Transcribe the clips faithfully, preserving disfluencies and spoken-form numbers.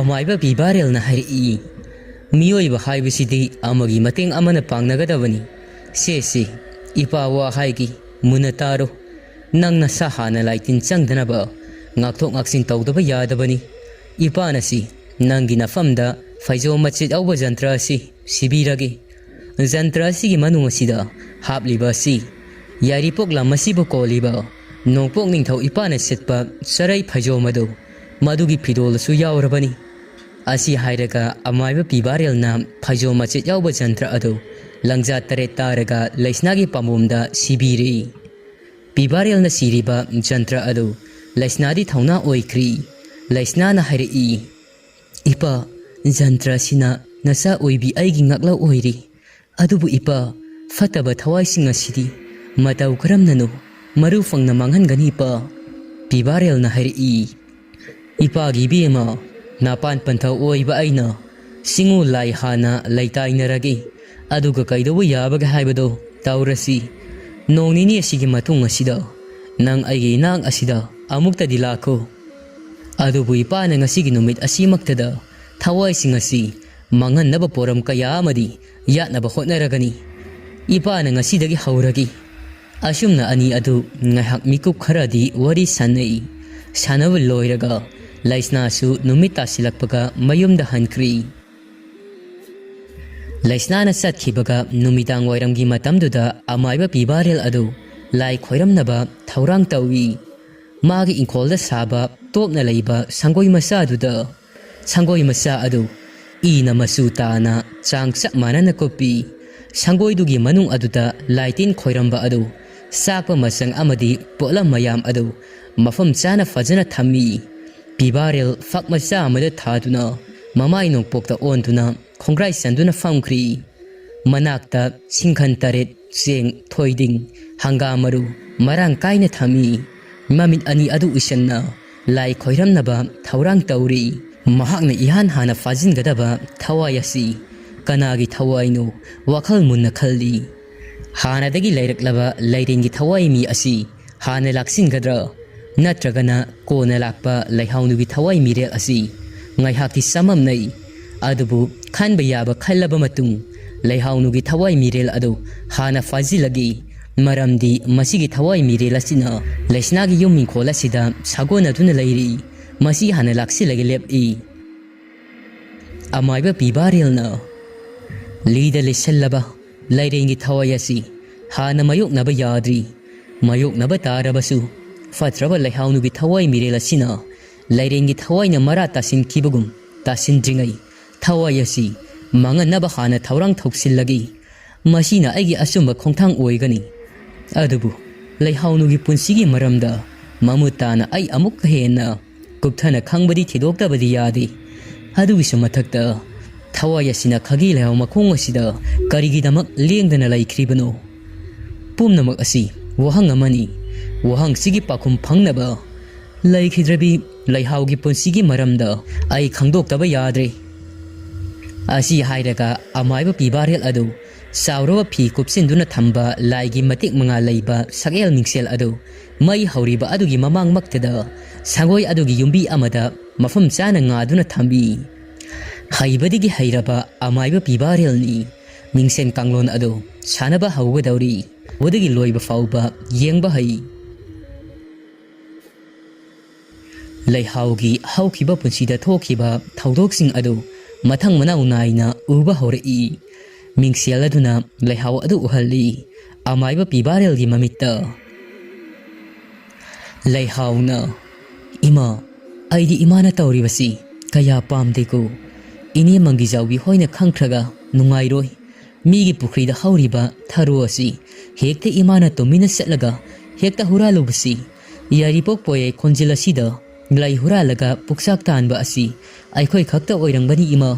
ꯃꯥꯏꯕ ꯄꯤꯕꯥꯔꯦꯜꯅ ꯍꯥꯏꯔꯛꯏ, "ꯃꯤꯑꯣꯏꯕ ꯍꯥꯏꯕꯁꯤꯗꯤ ꯑꯃꯒꯤ ꯃꯇꯦꯡ ꯑꯃꯅ ꯄꯥꯡꯅꯒꯗꯕꯅꯤ꯫ ꯁꯦ, ꯁꯦ, ꯏꯄꯥ ꯋꯥ ꯍꯥꯏꯒꯦ, ꯃꯨꯟꯅ ꯇꯥꯔꯣ꯫ ꯅꯪ ꯅꯁꯥ ꯍꯥꯟꯅ ꯂꯥꯏꯇꯤꯟ ꯆꯪꯗꯅꯕ ꯉꯥꯛꯊꯣꯛ ꯉꯥꯛꯁꯤꯟ ꯇꯧꯗꯕ ꯌꯥꯗꯕꯅꯤ꯫ ꯏꯄꯥꯅ ꯁꯤ ꯅꯪꯒꯤ ꯅꯐꯝꯗ ꯐꯩꯖꯣꯝ ꯃꯆꯦꯠ ꯌꯥꯎꯕ ꯖꯟꯇ꯭ꯔ ꯑꯁꯤ ꯁꯤꯕꯤꯔꯒꯦ꯫ ꯖꯟꯇ꯭ꯔ ꯑꯁꯤꯒꯤ ꯃꯅꯨꯡ ꯑꯁꯤꯗ ꯍꯥꯞꯂꯤꯕ ꯑꯁꯤ ꯌꯥꯏꯔꯤꯄꯣꯛ ꯂꯝ ꯑꯁꯤꯕꯨ ꯀꯣꯜꯂꯤꯕ ꯅꯣꯡꯄꯣꯛ ꯅꯤꯡꯊꯧ ꯏꯄꯥꯅ ꯁꯦꯠꯄ ꯆꯔꯩ ꯐꯩꯖꯣꯝ ꯑꯗꯨ, ꯃꯗꯨꯒꯤ ꯐꯤꯗꯣꯜ ꯑꯁꯨ ꯌꯥꯎꯔꯕꯅꯤ"꯫ ꯑꯁꯤ ꯍꯥꯏꯔꯒ ꯑꯃꯥꯏꯕ ꯄꯤꯕꯥꯔꯦꯜꯅ ꯐꯩꯖꯣꯝ ꯃꯆꯦꯠ ꯌꯥꯎꯕ ꯖꯟꯇ꯭ꯔ ꯑꯗꯨ ꯂꯪꯖꯥ ꯇꯔꯦꯠ ꯇꯥꯔꯒ ꯂꯩꯁꯅꯥꯒꯤ ꯄꯥꯝꯕꯣꯝꯗ ꯁꯤꯕꯤꯔꯦ꯫ ꯄꯤꯕꯥꯔꯦꯜꯅ ꯁꯤꯔꯤꯕ ꯖꯟꯇ꯭ꯔ ꯑꯗꯨ ꯂꯩꯁꯅꯥꯗꯤ ꯊꯧꯅꯥ ꯑꯣꯏꯈ꯭ꯔꯤ꯫ ꯂꯩꯁꯅꯥꯅ ꯍꯥꯏꯔꯛꯏ, "ꯏꯄꯥ, ꯖꯟꯇ꯭ꯔ ꯑꯁꯤꯅ ꯅꯆꯥ ꯑꯣꯏꯕꯤ ꯑꯩꯒꯤ ꯉꯥꯛꯂꯧ ꯑꯣꯏꯔꯤ꯫ ꯑꯗꯨꯕꯨ ꯏꯄꯥ, ꯐꯠꯇꯕ ꯊꯋꯥꯏꯁꯤꯡ ꯑꯁꯤꯗꯤ ꯃꯇꯧ ꯀꯔꯝꯅꯅꯣ ꯃꯔꯨ ꯐꯪꯅ ꯃꯥꯡꯍꯟꯒꯅꯤ ꯏꯄꯥ?" ꯄꯤꯕꯥꯔꯦꯜꯅ ꯍꯥꯏꯔꯛꯏ, "ꯏꯄꯥꯒꯤ ꯏꯕꯦꯝꯃ, ꯅꯥꯄꯥꯟ ꯄꯟꯊꯧ ꯑꯣꯏꯕ ꯑꯩꯅ ꯆꯤꯡꯉꯨ ꯂꯥꯏ ꯍꯥꯟꯅ ꯂꯩꯇꯥꯏꯅꯔꯒꯦ, ꯑꯗꯨꯒ ꯀꯩꯗꯧꯕ ꯌꯥꯕꯒꯦ ꯍꯥꯏꯕꯗꯣ ꯇꯧꯔꯁꯤ꯫ ꯅꯣꯡ ꯅꯤꯅꯤ ꯑꯁꯤꯒꯤ ꯃꯇꯨꯡ ꯑꯁꯤꯗ ꯅꯪ ꯑꯩꯒꯤ ꯏꯅꯥꯛ ꯑꯁꯤꯗ ꯑꯃꯨꯛꯇꯗꯤ ꯂꯥꯛꯈꯣ꯫ ꯑꯗꯨꯕꯨ ꯏꯄꯥꯅ ꯉꯁꯤꯒꯤ ꯅꯨꯃꯤꯠ ꯑꯁꯤꯃꯛꯇꯗ ꯊꯋꯥꯏꯁꯤꯡ ꯑꯁꯤ ꯃꯥꯡꯍꯟꯅꯕ ꯄꯣꯔꯝ ꯀꯌꯥ ꯑꯃꯗꯤ ꯌꯥꯠꯅꯕ ꯍꯣꯠꯅꯔꯒꯅꯤ꯫ ꯏꯄꯥꯅ ꯉꯁꯤꯗꯒꯤ ꯍꯧꯔꯒꯦ"꯫ ꯑꯁꯨꯝꯅ ꯑꯅꯤ ꯑꯗꯨ ꯉꯥꯏꯍꯥꯛ ꯃꯤꯀꯨꯞ ꯈꯔꯗꯤ ꯋꯥꯔꯤ ꯁꯥꯟꯅꯩ꯫ ꯁꯥꯟꯅꯕ ꯂꯣꯏꯔꯒ ꯂꯩꯁꯅꯥꯁꯨ ꯅꯨꯃꯤꯠ ꯇꯥꯁꯤꯜꯂꯛꯄꯒ ꯃꯌꯨꯝꯗ ꯍꯟꯈ꯭ꯔꯤ꯫ ꯂꯩꯁꯅꯥꯅ ꯆꯠꯈꯤꯕꯒ ꯅꯨꯃꯤꯗꯥꯡ ꯋꯥꯏꯔꯝꯒꯤ ꯃꯇꯝꯗꯨꯗ ꯑꯃꯥꯏꯕ ꯄꯤꯕꯥꯔꯦꯜ ꯑꯗꯨ ꯂꯥꯏ ꯈꯣꯏꯔꯝꯅꯕ ꯊꯧꯔꯥꯡ ꯇꯧꯏ꯫ ꯃꯥꯒꯤ ꯏꯪꯈꯣꯜꯗ ꯁꯥꯕ ꯇꯣꯞꯅ ꯂꯩꯕ ꯁꯪꯒꯣꯏ ꯃꯆꯥꯗꯨꯗ ꯁꯪꯒꯣꯏ ꯃꯆꯥ ꯑꯗꯨ ꯏꯅ ꯃꯆꯨ ꯇꯥꯅ ꯆꯥꯡ ꯆꯞ ꯃꯥꯟꯅꯅ ꯀꯨꯞꯄꯤ꯫ ꯁꯪꯒꯣꯏꯗꯨꯒꯤ ꯃꯅꯨꯡ ꯑꯗꯨꯗ ꯂꯥꯏꯇꯤꯟ ꯈꯣꯏꯔꯝꯕ ꯑꯗꯨ, ꯆꯥꯛꯄ ꯃꯆꯪ ꯑꯃꯗꯤ ꯄꯣꯠꯂꯝ ꯃꯌꯥꯝ ꯑꯗꯨ ꯃꯐꯝ ꯆꯥꯅ ꯐꯖꯅ ꯊꯝꯃꯤ꯫ ꯄꯤꯕꯥꯔꯦꯜ ꯐꯛ ꯃꯆꯥ ꯑꯃꯗ ꯊꯥꯗꯨꯅ ꯃꯃꯥꯏ ꯅꯣꯡꯄꯣꯛꯇ ꯑꯣꯟꯗꯨꯅ ꯈꯣꯡꯒ꯭ꯔꯥꯏ ꯆꯟꯗꯨꯅ ꯐꯝꯈ꯭ꯔꯤ꯫ ꯃꯅꯥꯛꯇ ꯁꯤꯡꯈꯟ ꯇꯔꯦꯠ, ꯆꯦꯡ, ꯊꯣꯏꯗꯤꯡ, ꯍꯪꯒꯥꯝ ꯃꯔꯨ ꯃꯔꯥꯡ ꯀꯥꯏꯅ ꯊꯝꯃꯤ꯫ ꯃꯃꯤꯠ ꯑꯅꯤ ꯑꯗꯨ ꯎꯏꯁꯟꯅ ꯂꯥꯏ ꯈꯣꯏꯔꯝꯅꯕ ꯊꯧꯔꯥꯡ ꯇꯧꯔꯤ꯫ ꯃꯍꯥꯛꯅ ꯏꯍꯥꯟ ꯍꯥꯟꯅ ꯐꯥꯖꯤꯟꯒꯗꯕ ꯊꯋꯥꯏ ꯑꯁꯤ ꯀꯅꯥꯒꯤ ꯊꯋꯥꯏꯅꯣ ꯋꯥꯈꯜ ꯃꯨꯟꯅ ꯈꯜꯂꯤ꯫ ꯍꯥꯟꯅꯗꯒꯤ ꯂꯩꯔꯛꯂꯕ ꯂꯩꯔꯦꯟꯒꯤ ꯊꯋꯥꯏ ꯃꯤ ꯑꯁꯤ ꯍꯥꯟꯅ ꯂꯥꯛꯁꯤꯟꯒꯗ꯭ꯔꯥ? ꯅꯠꯇ꯭ꯔꯒꯅ ꯀꯣꯟꯅ ꯂꯥꯛꯄ ꯂꯩꯍꯥꯎꯅꯨꯒꯤ ꯊꯋꯥꯏ ꯃꯤꯔꯦꯜ ꯑꯁꯤ ꯉꯥꯏꯍꯥꯛꯇꯤ ꯆꯃꯝꯅꯩ꯫ ꯑꯗꯨꯕꯨ ꯈꯟꯕ ꯌꯥꯕ ꯈꯜꯂꯕ ꯃꯇꯨꯡ, ꯂꯩꯍꯥꯎꯅꯨꯒꯤ ꯊꯋꯥꯏ ꯃꯤꯔꯦꯜ ꯑꯗꯨ ꯍꯥꯟꯅ ꯐꯥꯖꯤꯜꯂꯒꯦ꯫ ꯃꯔꯝꯗꯤ ꯃꯁꯤꯒꯤ ꯊꯋꯥꯏ ꯃꯤꯔꯦꯜ ꯑꯁꯤꯅ ꯂꯩꯁꯅꯥꯒꯤ ꯌꯨꯝ ꯏꯪꯈꯣꯜ ꯑꯁꯤꯗ ꯁꯥꯒꯣꯟꯅꯗꯨꯅ ꯂꯩꯔꯤ꯫ ꯃꯁꯤ ꯍꯥꯟꯅ ꯂꯥꯛꯁꯤꯜꯂꯒ ꯂꯦꯞꯏ꯫ ꯑꯃꯥꯏꯕ ꯄꯤꯕꯥꯔꯦꯜꯅ ꯂꯤꯗ ꯂꯤꯁꯜꯂꯕ ꯂꯩꯔꯦꯡꯒꯤ ꯊꯋꯥꯏ ꯑꯁꯤ ꯍꯥꯟꯅ ꯃꯥꯌꯣꯛꯅꯕ ꯌꯥꯗ꯭ꯔꯤ꯫ ꯃꯥꯌꯣꯛꯅꯕ ꯇꯥꯔꯕꯁꯨ, ꯐꯠꯇ꯭ꯔꯕ ꯂꯩꯍꯥꯎꯅꯨꯒꯤ ꯊꯋꯥꯏ ꯃꯤꯔꯦꯜ ꯑꯁꯤꯅ ꯂꯩꯔꯦꯡꯒꯤ ꯊꯋꯥꯏꯅ ꯃꯔꯥ ꯇꯥꯁꯤꯟꯈꯤꯕꯒꯨꯝ ꯇꯥꯁꯤꯟꯗ꯭ꯔꯤꯉꯩ ꯊꯋꯥꯏ ꯑꯁꯤ ꯃꯥꯡꯍꯟꯅꯕ ꯍꯥꯟꯅ ꯊꯧꯔꯥꯡ ꯊꯧꯁꯤꯜꯂꯒꯦ꯫ ꯃꯁꯤꯅ ꯑꯩꯒꯤ ꯑꯆꯨꯝꯕ ꯈꯣꯡꯊꯥꯡ ꯑꯣꯏꯒꯅꯤ꯫ ꯑꯗꯨꯕꯨ ꯂꯩꯍꯥꯎꯅꯨꯒꯤ ꯄꯨꯟꯁꯤꯒꯤ ꯃꯔꯝꯗ ꯃꯃꯨꯠ ꯇꯥꯅ ꯑꯩ ꯑꯃꯨꯛꯀ ꯍꯦꯟꯅ ꯀꯨꯞꯊꯅ ꯈꯪꯕꯗꯤ ꯊꯤꯗꯣꯛꯇꯕꯗꯤ ꯌꯥꯗꯦ꯫ ꯑꯗꯨꯒꯤꯁꯨ ꯃꯊꯛꯇ, ꯊꯋꯥꯏ ꯑꯁꯤꯅ ꯈꯥꯒꯤ ꯂꯩꯍꯥꯎ ꯃꯈꯣꯡ ꯑꯁꯤꯗ ꯀꯔꯤꯒꯤꯗꯃꯛ ꯂꯦꯡꯗꯅ ꯂꯩꯈ꯭ꯔꯤꯕꯅꯣ? ꯄꯨꯝꯅꯃꯛ ꯑꯁꯤ ꯋꯥꯍꯪ ꯑꯃꯅꯤ꯫ ꯋꯥꯍꯪꯁꯤꯒꯤ ꯄꯥꯎꯈꯨꯝ ꯐꯪꯅꯕ ꯂꯩꯈꯤꯗ꯭ꯔꯕꯤ ꯂꯩꯍꯥꯎꯒꯤ ꯄꯨꯟꯁꯤꯒꯤ ꯃꯔꯝꯗ ꯑꯩ ꯈꯪꯗꯣꯛꯇꯕ ꯌꯥꯗ꯭ꯔꯦ꯫ ꯑꯁꯤ ꯍꯥꯏꯔꯒ ꯑꯃꯥꯏꯕ ꯄꯤꯕꯥꯔꯦꯜ ꯑꯗꯨ ꯆꯥꯎꯔꯕ ꯐꯤ ꯀꯨꯞꯁꯤꯟꯗꯨꯅ ꯊꯝꯕ ꯂꯥꯏꯒꯤ ꯃꯇꯤꯛ ꯃꯉꯥ ꯂꯩꯕ ꯁꯛꯍꯦꯜ ꯃꯤꯡꯁꯦꯜ ꯑꯗꯨ ꯃꯩ ꯍꯧꯔꯤꯕ ꯑꯗꯨꯒꯤ ꯃꯃꯥꯡꯃꯛꯇꯗ ꯁꯪꯒꯣꯏ ꯑꯗꯨꯒꯤ ꯌꯨꯝꯕꯤ ꯑꯃꯗ ꯃꯐꯝ ꯆꯥꯅ ꯉꯥꯗꯨꯅ ꯊꯝꯃꯤ꯫ ꯍꯩꯕꯗꯒꯤ ꯍꯩꯔꯕ ꯑꯃꯥꯏꯕ ꯄꯤꯕꯥꯔꯦꯜꯅꯤ꯫ ꯃꯤꯡꯁꯦꯟ ꯀꯥꯡꯂꯣꯟ ꯑꯗꯨ ꯁꯥꯟꯅꯕ ꯍꯧꯒꯗꯧꯔꯤ꯫ ꯍꯧꯕꯗꯒꯤ ꯂꯣꯏꯕ ꯐꯥꯎꯕ ꯌꯦꯡꯕ ꯍꯩ꯫ ꯂꯩꯍꯥꯎꯒꯤ ꯍꯧꯈꯤꯕ ꯄꯨꯟꯁꯤꯗ ꯊꯣꯛꯈꯤꯕ ꯊꯧꯗꯣꯛꯁꯤꯡ ꯑꯗꯨ ꯃꯊꯪ ꯃꯅꯥꯎ ꯅꯥꯏꯅ ꯎꯕ ꯍꯧꯔꯛꯏ꯫ ꯃꯤꯡꯁꯦꯜ ꯑꯗꯨꯅ ꯂꯩꯍꯥꯎ ꯑꯗꯨ ꯎꯍꯜꯂꯤ꯫ ꯑꯃꯥꯏꯕ ꯄꯤꯕꯥꯔꯦꯜꯒꯤ ꯃꯃꯤꯠꯇ꯫ ꯂꯩꯍꯥꯎꯅ, "ꯏꯃꯥ, ꯑꯩꯗꯤ ꯏꯃꯥꯅ ꯇꯧꯔꯤꯕꯁꯤ ꯀꯌꯥ ꯄꯥꯝꯗꯦꯀꯣ꯫ ꯏꯅꯦ ꯃꯪꯒꯤꯖꯥꯎꯕꯤ ꯍꯣꯏꯅ ꯈꯪꯈ꯭ꯔꯒ ꯅꯨꯡꯉꯥꯏꯔꯣꯏ꯫ ꯃꯤꯒꯤ ꯄꯨꯈ꯭ꯔꯤꯗ ꯍꯧꯔꯤꯕ ꯊꯔꯣ ꯑꯁꯤ ꯍꯦꯛꯇ ꯏꯃꯥꯅ ꯇꯨꯃꯤꯟꯅ ꯆꯠꯂꯒ ꯍꯦꯛꯇ ꯍꯨꯔꯥꯜꯂꯨꯕꯁꯤ, ꯌꯥꯏꯔꯤꯄꯣꯛ ꯄꯣꯌꯥꯏ ꯈꯣꯟꯖꯤꯜ ꯑꯁꯤꯗ ꯂꯩ ꯍꯨꯔꯥꯜꯂꯒ ꯄꯨꯛꯆꯥꯛ ꯇꯥꯟꯕ ꯑꯁꯤ ꯑꯩꯈꯣꯏ ꯈꯛꯇ ꯑꯣꯏꯔꯝꯒꯅꯤ ꯏꯃꯥ꯫"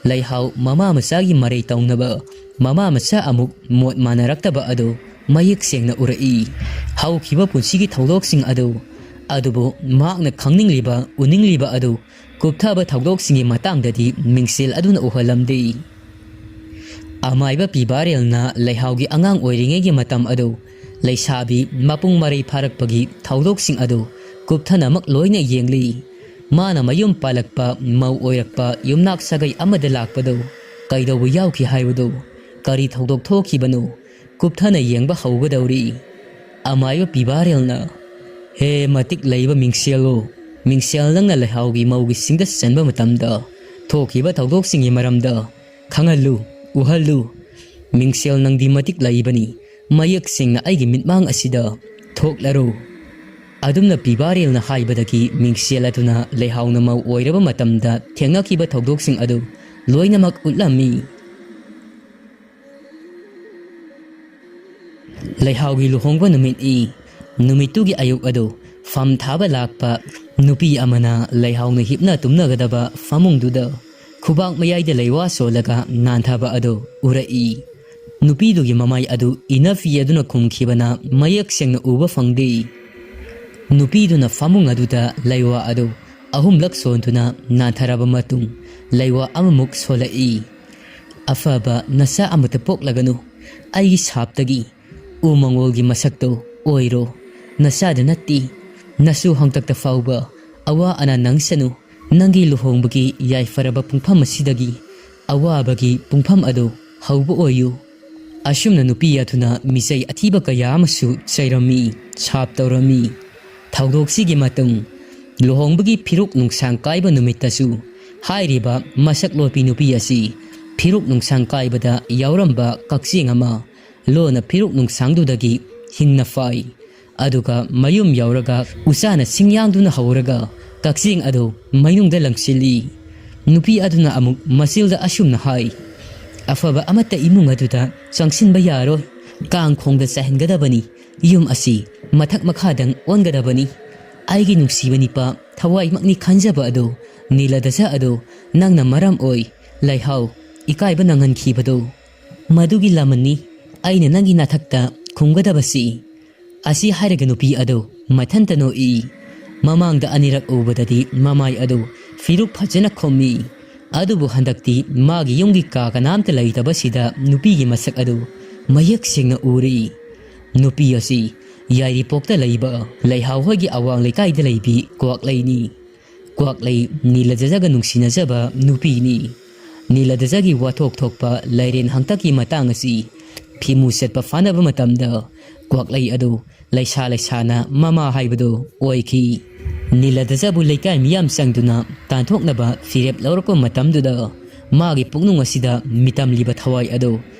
ꯂꯩꯍꯥꯎ ꯃꯃꯥ ꯃꯆꯥꯒꯤ ꯃꯔꯩ ꯇꯧꯅꯕ, ꯃꯃꯥ ꯃꯆꯥ ꯑꯃꯨꯛ ꯃꯣꯠ ꯃꯥꯟꯅꯔꯛꯇꯕ ꯑꯗꯨ ꯃꯌꯦꯛ ꯁꯦꯡꯅ ꯎꯔꯛꯏ꯫ ꯍꯧꯈꯤꯕ ꯄꯨꯟꯁꯤꯒꯤ ꯊꯧꯗꯣꯛꯁꯤꯡ ꯑꯗꯨ, ꯑꯗꯨꯕꯨ ꯃꯍꯥꯛꯅ ꯈꯪꯅꯤꯡꯂꯤꯕ, ꯎꯅꯤꯡꯂꯤꯕ ꯑꯗꯨ ꯀꯨꯞꯊꯕ ꯊꯧꯗꯣꯛꯁꯤꯡꯒꯤ ꯃꯇꯥꯡꯗꯗꯤ ꯃꯤꯡꯁꯦꯜ ꯑꯗꯨꯅ ꯎꯍꯜꯂꯝꯗꯦ꯫ ꯑꯃꯥꯏꯕ ꯄꯤꯕꯥꯔꯦꯜꯅ ꯂꯩꯍꯥꯎꯒꯤ ꯑꯉꯥꯡ ꯑꯣꯏꯔꯤꯉꯩꯒꯤ ꯃꯇꯝ ꯑꯗꯨ, ꯂꯩꯁꯥꯕꯤ ꯃꯄꯨꯡ ꯃꯔꯩ ꯐꯥꯔꯛꯄꯒꯤ ꯊꯧꯗꯣꯛꯁꯤꯡ ꯑꯗꯨ ꯀꯨꯞꯊꯅꯃꯛ ꯂꯣꯏꯅ ꯌꯦꯡꯂꯤ꯫ ꯃꯥꯅ ꯃꯌꯨꯝ ꯄꯥꯜꯂꯛꯄ, ꯃꯧ ꯑꯣꯏꯔꯛꯄ, ꯌꯨꯝꯅꯥꯛ ꯁꯥꯒꯩ ꯑꯃꯗ ꯂꯥꯛꯄꯗꯨ ꯀꯩꯗꯧꯕ ꯌꯥꯎꯈꯤ ꯍꯥꯏꯕꯗꯨ, ꯀꯔꯤ ꯊꯧꯗꯣꯛ ꯊꯣꯛꯈꯤꯕꯅꯣ, ꯀꯨꯞꯊꯅ ꯌꯦꯡꯕ ꯍꯧꯒꯗꯧꯔꯤ꯫ ꯑꯃꯥꯏꯕ ꯄꯤꯕꯥꯔꯦꯜꯅ, "ꯍꯦ ꯃꯇꯤꯛ ꯂꯩꯕ ꯃꯤꯡꯁꯦꯜꯂꯣ, ꯃꯤꯡꯁꯦꯜ ꯅꯪꯅ ꯂꯩꯍꯥꯎꯒꯤ ꯃꯧꯒꯤ ꯁꯤꯡꯗ ꯆꯟꯕ ꯃꯇꯝꯗ ꯊꯣꯛꯈꯤꯕ ꯊꯧꯗꯣꯛꯁꯤꯡꯒꯤ ꯃꯔꯝꯗ ꯈꯪꯍꯜꯂꯨ, ꯎꯍꯜꯂꯨ꯫ ꯃꯤꯡꯁꯦꯜ ꯅꯪꯗꯤ ꯃꯇꯤꯛ ꯂꯩꯕꯅꯤ, ꯃꯌꯦꯛ ꯁꯦꯡꯅ ꯑꯩꯒꯤ ꯃꯤꯠꯃꯥꯡ ꯑꯁꯤꯗ ꯊꯣꯛꯂꯔꯨ"꯫ ꯑꯗꯨꯝꯅ ꯄꯤꯕꯥꯔꯦꯜꯅ ꯍꯥꯏꯕꯗꯒꯤ ꯃꯤꯡꯁꯦꯜ ꯑꯗꯨꯅ ꯂꯩꯍꯥꯎꯅ ꯃꯧ ꯑꯣꯏꯔꯕ ꯃꯇꯝꯗ ꯊꯦꯡꯅꯈꯤꯕ ꯊꯧꯗꯣꯛꯁꯤꯡ ꯑꯗꯨ ꯂꯣꯏꯅꯃꯛ ꯎꯠꯂꯝꯃꯤ꯫ ꯂꯩꯍꯥꯎꯒꯤ ꯂꯨꯍꯣꯡꯕ ꯅꯨꯃꯤꯠꯅꯤ꯫ ꯅꯨꯃꯤꯠꯇꯨꯒꯤ ꯑꯌꯨꯛ ꯑꯗꯨ ꯐꯝ ꯊꯥꯕ ꯂꯥꯛꯄ ꯅꯨꯄꯤ ꯑꯃꯅ ꯂꯩꯍꯥꯎꯅ ꯍꯤꯞꯅ ꯇꯨꯝꯅꯒꯗꯕ ꯐꯃꯨꯡꯗꯨꯗ ꯈꯨꯕꯥꯛ ꯃꯌꯥꯏꯗ ꯂꯩꯋꯥ ꯁꯣꯜꯂꯒ ꯅꯥꯟꯊꯕ ꯑꯗꯨ ꯎꯔꯛꯏ꯫ ꯅꯨꯄꯤꯗꯨꯒꯤ ꯃꯃꯥꯏ ꯑꯗꯨ ꯏꯅꯐꯤ ꯑꯗꯨꯅ ꯈꯨꯝꯈꯤꯕꯅ ꯃꯌꯦꯛ ꯁꯦꯡꯅ ꯎꯕ ꯐꯪꯗꯦ꯫ ꯅꯨꯄꯤꯗꯨꯅ ꯐꯃꯨꯡ ꯑꯗꯨꯗ ꯂꯩꯋꯥ ꯑꯗꯨ ꯑꯍꯨꯝꯂꯛ ꯁꯣꯟꯗꯨꯅ ꯅꯥꯟꯊꯔꯕ ꯃꯇꯨꯡ ꯂꯩꯋꯥ ꯑꯃꯃꯨꯛ ꯁꯣꯜꯂꯛꯏ꯫ "ꯑꯐꯕ ꯅꯆꯥ ꯑꯃꯠꯇ ꯄꯣꯛꯂꯒꯅꯨ ꯑꯩꯒꯤ ꯁꯥꯞꯇꯒꯤ꯫ ꯎ ꯃꯪꯒꯣꯜꯒꯤ ꯃꯁꯛꯇꯣ ꯑꯣꯏꯔꯣ꯫ ꯅꯆꯥꯗ ꯅꯠꯇꯦ, ꯅꯁꯨ ꯍꯪꯇꯛꯇ ꯐꯥꯎꯕ ꯑꯋꯥ ꯑꯅꯥ ꯅꯪꯁꯅꯨ꯫ ꯅꯪꯒꯤ ꯂꯨꯍꯣꯡꯕꯒꯤ ꯌꯥꯏꯐꯔꯕ ꯄꯨꯡꯐꯝ ꯑꯁꯤꯗꯒꯤ ꯑꯋꯥꯕꯒꯤ ꯄꯨꯡꯐꯝ ꯑꯗꯨ ꯍꯧꯕ ꯑꯣꯏꯌꯨ"꯫ ꯑꯁꯨꯝꯅ ꯅꯨꯄꯤ ꯑꯗꯨꯅ ꯃꯤꯆꯩ ꯑꯊꯤꯕ ꯀꯌꯥ ꯑꯃꯁꯨ ꯆꯩꯔꯝꯃꯤ, ꯁꯥꯞ ꯇꯧꯔꯝꯃꯤ꯫ ꯊꯧꯗꯣꯛꯁꯤꯒꯤ ꯃꯇꯨꯡ ꯂꯨꯍꯣꯡꯕꯒꯤ ꯐꯤꯔꯨꯛ ꯅꯨꯡꯁꯥꯡ ꯀꯥꯏꯕ ꯅꯨꯃꯤꯠꯇꯁꯨ ꯍꯥꯏꯔꯤꯕ ꯃꯁꯛ ꯂꯣꯠꯄꯤ ꯅꯨꯄꯤ ꯑꯁꯤ ꯐꯤꯔꯨꯛ ꯅꯨꯡꯁꯥꯡ ꯀꯥꯏꯕꯗ ꯌꯥꯎꯔꯝꯕ ꯀꯛꯆꯦꯡ ꯑꯃ ꯂꯣꯟꯅ ꯐꯤꯔꯨꯛ ꯅꯨꯡꯁꯥꯡꯗꯨꯗꯒꯤ ꯍꯤꯡꯅ ꯐꯥꯏ꯫ ꯑꯗꯨꯒ ꯃꯌꯨꯝ ꯌꯧꯔꯒ ꯎꯆꯥꯅ ꯁꯤꯡꯌꯥꯡꯗꯨꯅ ꯍꯧꯔꯒ ꯀꯛꯆꯦꯡ ꯑꯗꯨ ꯃꯅꯨꯡꯗ ꯂꯪꯁꯤꯜꯂꯤ꯫ ꯅꯨꯄꯤ ꯑꯗꯨꯅ ꯑꯃꯨꯛ ꯃꯆꯤꯜꯗ ꯑꯁꯨꯝꯅ ꯍꯥꯏ, "ꯑꯐꯕ ꯑꯃꯠꯇ ꯏꯃꯨꯡ ꯑꯗꯨꯗ ꯆꯪꯁꯤꯟꯕ ꯌꯥꯔꯣꯏ꯫ ꯀꯥꯡ ꯈꯣꯡꯗ ꯆꯥꯏꯍꯟꯒꯗꯕꯅꯤ꯫ ꯌꯨꯝ ꯑꯁꯤ ꯃꯊꯛ ꯃꯈꯥꯗꯪ ꯑꯣꯟꯒꯗꯕꯅꯤ꯫ ꯑꯩꯒꯤ ꯅꯨꯡꯁꯤꯕ ꯅꯤꯄꯥ ꯊꯋꯥꯏꯃꯛꯅꯤ ꯈꯟꯖꯕ ꯑꯗꯨ, ꯅꯤꯂꯗꯁꯥ ꯑꯗꯨ ꯅꯪꯅ ꯃꯔꯝ ꯑꯣꯏ ꯂꯩꯍꯥꯎ ꯏꯀꯥꯏꯕ ꯅꯪꯍꯟꯈꯤꯕꯗꯨ꯫ ꯃꯗꯨꯒꯤ ꯂꯃꯟꯅꯤ ꯑꯩꯅ ꯅꯪꯒꯤ ꯅꯥꯊꯛꯇ ꯈꯨꯝꯒꯗꯕꯁꯤ"꯫ ꯑꯁꯤ ꯍꯥꯏꯔꯒ ꯅꯨꯄꯤ ꯑꯗꯨ ꯃꯊꯟꯇ ꯅꯣꯛꯏ꯫ ꯃꯃꯥꯡꯗ ꯑꯅꯤꯔꯛ ꯎꯕꯗꯗꯤ ꯃꯃꯥꯏ ꯑꯗꯨ ꯐꯤꯔꯨꯛ ꯐꯖꯅ ꯈꯨꯝꯃꯤ꯫ ꯑꯗꯨꯕꯨ ꯍꯟꯗꯛꯇꯤ ꯃꯥꯒꯤ ꯌꯨꯝꯒꯤ ꯀꯥ ꯀꯅꯥꯝꯇ ꯂꯩꯇꯕꯁꯤꯗ ꯅꯨꯄꯤꯒꯤ ꯃꯁꯛ ꯑꯗꯨ ꯃꯌꯦꯛ ꯁꯦꯡꯅ ꯎꯔꯤ꯫ ꯅꯨꯄꯤ ꯑꯁꯤ ꯌꯥꯏꯔꯤꯄꯣꯛꯇ ꯂꯩꯕ ꯂꯩꯍꯥꯎ ꯍꯣꯏꯒꯤ ꯑꯋꯥꯡ ꯂꯩꯀꯥꯏꯗ ꯂꯩꯕꯤ ꯀ꯭ꯋꯥꯛꯂꯩꯅꯤ꯫ ꯀ꯭ꯋꯥꯛꯂꯩ ꯅꯤꯂꯗꯖꯒ ꯅꯨꯡꯁꯤꯅꯖꯕ ꯅꯨꯄꯤꯅꯤ꯫ ꯅꯤꯂꯗꯖꯒꯤ ꯋꯥꯊꯣꯛ ꯊꯣꯛꯄ ꯂꯥꯏꯔꯦꯟ ꯍꯥꯡꯇꯛꯀꯤ ꯃꯇꯥꯡ ꯑꯁꯤ ꯐꯤꯃꯨ ꯆꯠꯄ ꯐꯥꯅꯕ ꯃꯇꯝꯗ ꯀ꯭ꯋꯥꯛꯂꯩ ꯑꯗꯨ ꯂꯩꯁꯥ ꯂꯩꯁꯥꯅ ꯃꯃꯥ ꯍꯥꯏꯕꯗꯨ ꯑꯣꯏꯈꯤ꯫ ꯅꯤꯂꯗꯖꯕꯨ ꯂꯩꯀꯥꯏ ꯃꯤꯌꯥꯝ ꯆꯪꯗꯨꯅ ꯇꯥꯟꯊꯣꯛꯅꯕ ꯐꯤꯔꯦꯞ ꯂꯧꯔꯛꯄ ꯃꯇꯝꯗꯨꯗ ꯃꯥꯒꯤ ꯄꯨꯛꯅꯨꯡ ꯑꯁꯤꯗ ꯃꯤꯇꯝꯂꯤꯕ ꯊꯋꯥꯏ ꯑꯗꯨ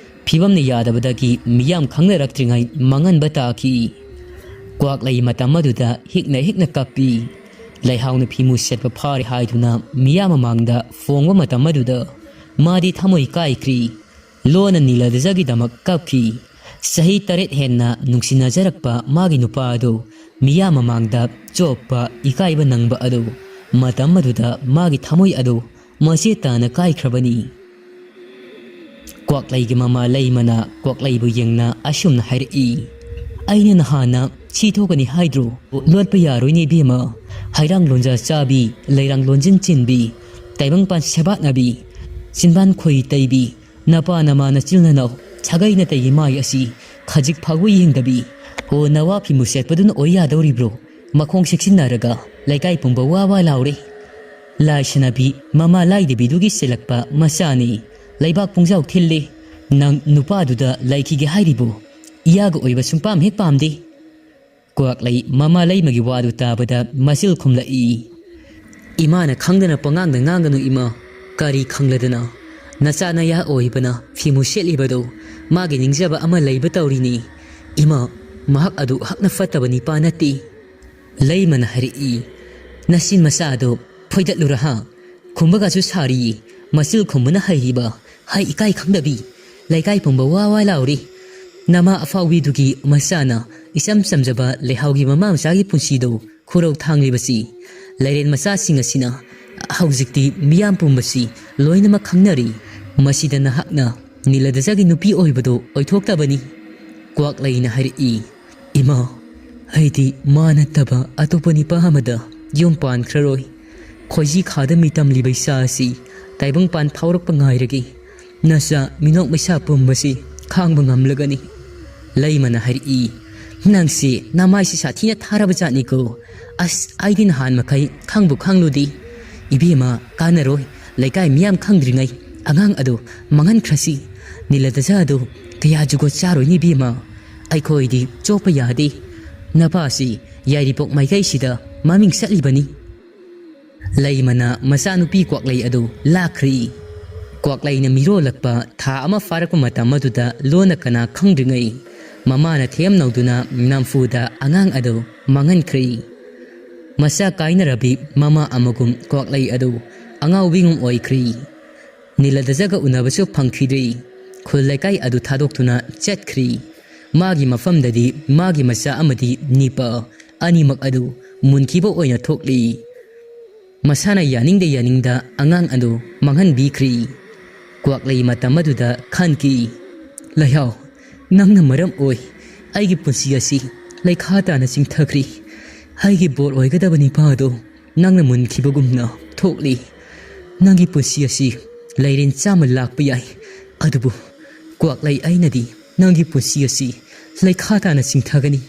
ꯐꯤꯕꯝꯅ ꯌꯥꯗꯕꯗꯒꯤ ꯃꯤꯌꯥꯝ ꯈꯪꯅꯔꯛꯇ꯭ꯔꯤꯉꯩ ꯃꯥꯡꯍꯟꯕ ꯇꯥꯈꯤ꯫ ꯀ꯭ꯋꯥꯛꯂꯩ ꯃꯇꯝ ꯑꯗꯨꯗ ꯍꯤꯛꯅ ꯍꯤꯛꯅ ꯀꯞꯄꯤ꯫ ꯂꯩꯍꯥꯎꯅ ꯐꯤꯃꯨ ꯁꯦꯠꯄ ꯐꯥꯔꯦ ꯍꯥꯏꯗꯨꯅ ꯃꯤꯌꯥꯝ ꯃꯃꯥꯡꯗ ꯐꯣꯡꯕ ꯃꯇꯝ ꯑꯗꯨꯗ ꯃꯥꯗꯤ ꯊꯃꯣꯏ ꯀꯥꯏꯈ꯭ꯔꯤ꯫ ꯂꯣꯟꯅ ꯅꯤꯂꯗꯖꯒꯤꯗꯃꯛ ꯀꯞꯈꯤ꯫ ꯆꯍꯤ ꯇꯔꯦꯠ ꯍꯦꯟꯅ ꯅꯨꯡꯁꯤꯅꯖꯔꯛꯄ ꯃꯥꯒꯤ ꯅꯨꯄꯥ ꯑꯗꯨ ꯃꯤꯌꯥꯝ ꯃꯃꯥꯡꯗ ꯆꯣꯞꯄ ꯏꯀꯥꯏꯕ ꯅꯪꯕ ꯑꯗꯨ ꯃꯇꯝ ꯑꯗꯨꯗ ꯃꯥꯒꯤ ꯊꯃꯣꯏ ꯑꯗꯨ ꯃꯆꯦꯠ ꯇꯥꯅ ꯀꯥꯏꯈ꯭ꯔꯕꯅꯤ꯫ ꯀ꯭ꯋꯥꯛꯂꯩꯒꯤ ꯃꯃꯥ ꯂꯩꯃꯅ ꯀ꯭ꯋꯥꯛꯂꯩꯕꯨ ꯌꯦꯡꯅ ꯑꯁꯨꯝꯅ ꯍꯥꯏꯔꯛꯏ, "ꯑꯩꯅ ꯅꯍꯥꯟꯅ ꯁꯤ ꯊꯣꯛꯀꯅꯤ ꯍꯥꯏꯗ꯭ꯔꯣ? ꯂꯣꯠꯄ ꯌꯥꯔꯣꯏꯅꯦ ꯏꯕꯦꯝꯃ꯫ ꯍꯩꯔꯥꯡ ꯂꯣꯟꯖꯥ ꯆꯥꯕꯤ, ꯂꯩꯔꯥꯡ ꯂꯣꯟꯖꯤꯟ ꯆꯤꯟꯕꯤ, ꯇꯥꯏꯕꯪꯄꯥꯟ ꯁꯦꯕꯥꯠꯅꯕꯤ, ꯆꯤꯟꯕꯥꯟ ꯈꯣꯏ ꯇꯩꯕꯤ, ꯅꯄꯥ ꯅꯃꯥ ꯅꯆꯤꯜ ꯅꯅꯥꯎ ꯁꯥꯒꯩ ꯅꯥꯇꯩꯒꯤ ꯃꯥꯏ ꯑꯁꯤ ꯈꯖꯤꯛ ꯐꯥꯎꯕ ꯌꯦꯡꯗꯕꯤ, ꯍꯣ ꯅꯋꯥ ꯐꯤꯃꯨ ꯁꯦꯠꯄꯗꯨꯅ ꯑꯣꯏ ꯌꯥꯗꯧꯔꯤꯕ꯭ꯔꯣ? ꯃꯈꯣꯡ ꯁꯤꯛꯁꯤꯟꯅꯔꯒ ꯂꯩꯀꯥꯏ ꯄꯨꯝꯕ ꯋꯥ ꯋꯥ ꯂꯥꯎꯔꯦ꯫ ꯂꯥꯏꯁꯅꯥꯕꯤ ꯃꯃꯥ ꯂꯥꯏꯗꯕꯤꯗꯨꯒꯤ ꯆꯦꯜꯂꯛꯄ ꯃꯆꯥꯅꯤ꯫ ꯂꯩꯕꯥꯛ ꯄꯨꯡꯖꯥꯎ ꯊꯤꯜꯂꯤ꯫ ꯅꯪ ꯅꯨꯄꯥꯗꯨꯗ ꯂꯩꯈꯤꯒꯦ ꯍꯥꯏꯔꯤꯕꯣ? ꯏꯌꯥꯒ ꯑꯣꯏꯕ ꯁꯨꯡꯄꯥꯝ ꯍꯦꯛ ꯄꯥꯝꯗꯦ꯫" ꯀ꯭ꯋꯥꯛꯂꯩ ꯃꯃꯥ ꯂꯩꯃꯒꯤ ꯋꯥꯗꯨ ꯇꯥꯕꯗ ꯃꯆꯤꯜ ꯈꯨꯝꯂꯛꯏ꯫ "ꯏꯃꯥꯅ ꯈꯪꯗꯅ ꯄꯉꯥꯡꯗ ꯉꯥꯡꯒꯅꯨ ꯏꯃꯥ꯫ ꯀꯔꯤ ꯈꯪꯂꯗꯅ? ꯅꯆꯥ ꯅꯌꯥ ꯑꯣꯏꯕꯅ ꯐꯤꯃꯨ ꯁꯦꯠꯂꯤꯕꯗꯨ ꯃꯥꯒꯤ ꯅꯤꯡꯖꯕ ꯑꯃ ꯂꯩꯕ ꯇꯧꯔꯤꯅꯤ꯫ ꯏꯃꯥ, ꯃꯍꯥꯛ ꯑꯗꯨ ꯍꯛꯅ ꯐꯠꯇꯕ ꯅꯤꯄꯥ ꯅꯠꯇꯦ꯫" ꯂꯩꯃꯅ ꯍꯥꯏꯔꯛꯏ, "ꯅꯆꯤꯟ ꯃꯆꯥ ꯑꯗꯨ ꯐꯣꯏꯗꯠꯂꯨꯔ ꯍꯥ? ꯈꯨꯝꯕꯒꯁꯨ ꯁꯥꯔꯤ, ꯃꯆꯤꯜ ꯈꯨꯝꯕꯅ ꯍꯩꯔꯤꯕ, ꯍꯥꯏ ꯏꯀꯥꯏ ꯈꯪꯗꯕꯤ꯫ ꯂꯩꯀꯥꯏ ꯄꯨꯝꯕ ꯋꯥ ꯋꯥ ꯂꯥꯎꯔꯤ꯫ ꯅꯃꯥ ꯑꯐꯥꯎꯕꯤꯗꯨꯒꯤ ꯃꯆꯥꯅ ꯏꯆꯝ ꯆꯝꯖꯕ ꯂꯩꯍꯥꯎꯒꯤ ꯃꯃꯥ ꯃꯆꯥꯒꯤ ꯄꯨꯟꯁꯤꯗꯨ ꯈꯨꯔꯧ ꯊꯥꯡꯂꯤꯕꯁꯤ ꯂꯩꯔꯦꯟ ꯃꯆꯥꯁꯤꯡ ꯑꯁꯤꯅ ꯍꯧꯖꯤꯛꯇꯤ ꯃꯤꯌꯥꯝ ꯄꯨꯝꯕꯁꯤ ꯂꯣꯏꯅꯃꯛ ꯈꯪꯅꯔꯤ꯫ ꯃꯁꯤꯗ ꯅꯍꯥꯛꯅ ꯅꯤꯂꯗꯖꯒꯤ ꯅꯨꯄꯤ ꯑꯣꯏꯕꯗꯨ ꯑꯣꯏꯊꯣꯛꯇꯕꯅꯤ꯫" ꯀ꯭ꯋꯥꯛꯂꯩꯅ ꯍꯥꯏꯔꯛꯏ, "ꯏꯃꯥ, ꯑꯩꯗꯤ ꯃꯥ ꯅꯠꯇꯕ ꯑꯇꯣꯞꯄ ꯅꯤꯄꯥ ꯑꯃꯗ ꯌꯨꯝ ꯄꯥꯟꯈ꯭ꯔꯔꯣꯏ꯫ ꯈꯣꯏꯖꯤ ꯈꯥꯗ ꯃꯤꯇꯝꯂꯤꯕ ꯏꯆꯥ ꯑꯁꯤ ꯇꯥꯏꯕꯪꯄꯥꯟ ꯐꯥꯎꯔꯛꯄ ꯉꯥꯏꯔꯒꯦ꯫ ꯅꯆꯥ ꯃꯤꯅꯣꯛ ꯃꯩꯁꯥ ꯄꯨꯝꯕꯁꯤ ꯈꯥꯡꯕ ꯉꯝꯂꯒꯅꯤ꯫" ꯂꯩꯃꯅ ꯍꯥꯏꯔꯛꯏ, "ꯅꯪꯁꯤ ꯅꯃꯥꯏꯁꯤ ꯁꯥꯊꯤꯅ ꯊꯥꯔꯕ ꯖꯥꯠꯅꯤꯀꯣ꯫ ꯑꯁ, ꯑꯩꯗꯤ ꯅꯍꯥꯟ ꯃꯈꯩ ꯈꯪꯕꯨ ꯈꯪꯂꯨꯗꯦ꯫ ꯏꯕꯦꯝꯃ, ꯀꯥꯟꯅꯔꯣꯏ, ꯂꯩꯀꯥꯏ ꯃꯤꯌꯥꯝ ꯈꯪꯗ꯭ꯔꯤꯉꯩ ꯑꯉꯥꯡ ꯑꯗꯨ ꯃꯥꯡꯍꯟꯈ꯭ꯔꯁꯤ꯫ ꯅꯤꯂꯗꯖꯥ ꯑꯗꯨ ꯀꯌꯥ ꯖꯨꯒꯣꯠ ꯆꯥꯔꯣꯏꯅꯤ ꯏꯕꯦꯝꯃ꯫ ꯑꯩꯈꯣꯏꯗꯤ ꯆꯣꯞꯄ ꯌꯥꯗꯦ꯫ ꯅꯄꯥꯁꯤ ꯌꯥꯏꯔꯤꯄꯣꯛ ꯃꯥꯏꯀꯩꯁꯤꯗ ꯃꯃꯤꯡ ꯆꯠꯂꯤꯕꯅꯤ"꯫ ꯂꯩꯃꯅ ꯃꯆꯥꯅꯨꯄꯤ ꯀ꯭ꯋꯥꯛꯂꯩ ꯑꯗꯨ ꯂꯥꯛꯈ꯭ꯔꯤ꯫ ꯀ꯭ꯋꯥꯛꯂꯩꯅ ꯃꯤꯔꯣꯜꯂꯛꯄ ꯊꯥ ꯑꯃ ꯐꯥꯔꯛꯄ ꯃꯇꯝ ꯑꯗꯨꯗ ꯂꯣꯟꯅ ꯀꯅꯥ ꯈꯪꯗ꯭ꯔꯤꯉꯩ ꯃꯃꯥꯅ ꯊꯦꯝ ꯅꯧꯗꯨꯅ ꯅꯝꯐꯨꯗ ꯑꯉꯥꯡ ꯑꯗꯨ ꯃꯥꯡꯍꯟꯈ꯭ꯔꯤ꯫ ꯃꯆꯥ ꯀꯥꯏꯅꯔꯕꯤ ꯃꯃꯥ ꯑꯃꯒꯨꯝ ꯀ꯭ꯋꯥꯛꯂꯩ ꯑꯗꯨ ꯑꯉꯥꯎꯕꯤꯒꯨꯝ ꯑꯣꯏꯈ꯭ꯔꯤ꯫ ꯅꯤꯂꯗꯖꯒ ꯎꯅꯕꯁꯨ ꯐꯪꯈꯤꯗ꯭ꯔꯤ꯫ ꯈꯨꯜ ꯂꯩꯀꯥꯏ ꯑꯗꯨ ꯊꯥꯗꯣꯛꯇꯨꯅ ꯆꯠꯈ꯭ꯔꯤ꯫ ꯃꯥꯒꯤ ꯃꯐꯝꯗꯗꯤ ꯃꯥꯒꯤ ꯃꯆꯥ ꯑꯃꯗꯤ ꯅꯤꯄꯥ ꯑꯅꯤꯃꯛ ꯑꯗꯨ ꯃꯨꯟꯈꯤꯕ ꯑꯣꯏꯅ ꯊꯣꯛꯂꯤ꯫ ꯃꯁꯥꯅ ꯌꯥꯅꯤꯡꯗ ꯌꯥꯅꯤꯡꯗ ꯑꯉꯥꯡ ꯑꯗꯨ ꯃꯥꯡꯍꯟꯕꯤꯈ꯭ꯔꯤ꯫ ꯀ꯭ꯋꯥꯛꯂꯩ ꯃꯇꯝ ꯑꯗꯨꯗ ꯈꯟꯈꯤ, "ꯂꯩꯍꯥꯎ, ꯅꯪꯅ ꯃꯔꯝ ꯑꯣꯏ ꯑꯩꯒꯤ ꯄꯨꯟꯁꯤ ꯑꯁꯤ ꯂꯩꯈꯥ ꯇꯥꯅ ꯆꯤꯡꯊꯈ꯭ꯔꯤ꯫ ꯑꯩꯒꯤ ꯕꯣꯔ ꯑꯣꯏꯒꯗꯕ ꯅꯤꯄꯥ ꯑꯗꯨ ꯅꯪꯅ ꯃꯨꯟꯈꯤꯕꯒꯨꯝꯅ ꯊꯣꯛꯂꯤ꯫ ꯅꯪꯒꯤ ꯄꯨꯟꯁꯤ ꯑꯁꯤ ꯂꯩꯔꯦꯟ ꯆꯥꯝꯃ ꯂꯥꯛꯄ ꯌꯥꯏ, ꯑꯗꯨꯕꯨ ꯀ꯭ꯋꯥꯛꯂꯩ ꯑꯩꯅꯗꯤ ꯅꯪꯒꯤ ꯄꯨꯟꯁꯤ ꯑꯁꯤ ꯂꯩꯈꯥ ꯇꯥꯅ ꯆꯤꯡꯊꯒꯅꯤ"꯫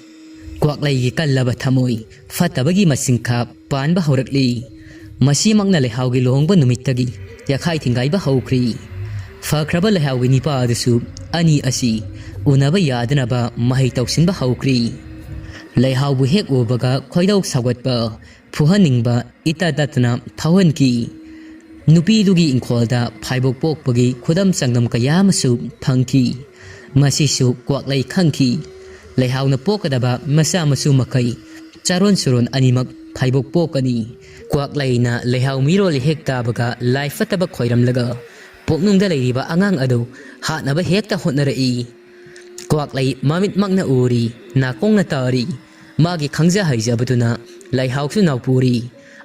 ꯀ꯭ꯋꯥꯛꯂꯩꯒꯤ ꯀꯜꯂꯕ ꯊꯃꯣꯏ ꯐꯠꯇꯕꯒꯤ ꯃꯁꯤꯡꯈꯥ ꯄꯥꯟꯕ ꯍꯧꯔꯛꯂꯤ꯫ ꯃꯁꯤꯃꯛꯅ ꯂꯩꯍꯥꯎꯒꯤ ꯂꯨꯍꯣꯡꯕ ꯅꯨꯃꯤꯠꯇꯒꯤ ꯌꯥꯈꯥꯏ ꯊꯤꯡꯒꯥꯏꯕ ꯍꯧꯈ꯭ꯔꯤ꯫ ꯐꯈ꯭ꯔꯕ ꯂꯩꯍꯥꯎꯒꯤ ꯅꯤꯄꯥ ꯑꯗꯨꯁꯨ ꯑꯅꯤ ꯑꯁꯤ ꯎꯅꯕ ꯌꯥꯗꯅꯕ ꯃꯍꯩ ꯇꯧꯁꯤꯟꯕ ꯍꯧꯈ꯭ꯔꯤ꯫ ꯂꯩꯍꯥꯎꯕꯨ ꯍꯦꯛ ꯎꯕꯒ ꯈꯣꯏꯗꯧ ꯁꯥꯎꯒꯠꯄ, ꯐꯨꯍꯟꯅꯤꯡꯕ ꯏꯇꯠ ꯇꯠꯇꯅ ꯐꯥꯎꯍꯟꯈꯤ꯫ ꯅꯨꯄꯤꯗꯨꯒꯤ ꯏꯪꯈꯣꯜꯗ ꯐꯥꯏꯕꯣꯛ ꯄꯣꯛꯄꯒꯤ ꯈꯨꯗꯝ ꯆꯥꯡꯗꯝ ꯀꯌꯥ ꯑꯃꯁꯨ ꯐꯪꯈꯤ꯫ ꯃꯁꯤꯁꯨ ꯀ꯭ꯋꯥꯛꯂꯩ ꯈꯪꯈꯤ꯫ ꯂꯩꯍꯥꯎꯅ ꯄꯣꯛꯀꯗꯕ ꯃꯆꯥ ꯃꯁꯨ ꯃꯈꯩ ꯆꯥꯔꯣꯟ ꯁꯨꯔꯣꯟ ꯑꯅꯤꯃꯛ ꯐꯥꯏꯕꯣꯛ ꯄꯣꯛꯀꯅꯤ꯫ ꯀ꯭ꯋꯥꯛꯂꯩꯅ ꯂꯩꯍꯥꯎ ꯃꯤꯔꯣꯜ ꯍꯦꯛ ꯇꯥꯕꯒ ꯂꯥꯏ ꯐꯠꯇꯕ ꯈꯣꯏꯔꯝꯂꯒ ꯄꯨꯛꯅꯨꯡꯗ ꯂꯩꯔꯤꯕ ꯑꯉꯥꯡ ꯑꯗꯨ ꯍꯥꯠꯅꯕ ꯍꯦꯛꯇ ꯍꯣꯠꯅꯔꯛꯏ꯫ ꯀ꯭ꯋꯥꯛꯂꯩ ꯃꯃꯤꯠꯃꯛꯅ ꯎꯔꯤ, ꯅꯥꯀꯣꯡꯅ ꯇꯥꯔꯤ꯫ ꯃꯥꯒꯤ ꯈꯪꯖ ꯍꯩꯖꯕꯗꯨꯅ ꯂꯩꯍꯥꯎꯁꯨ ꯅꯥꯎꯄꯨꯔꯤ꯫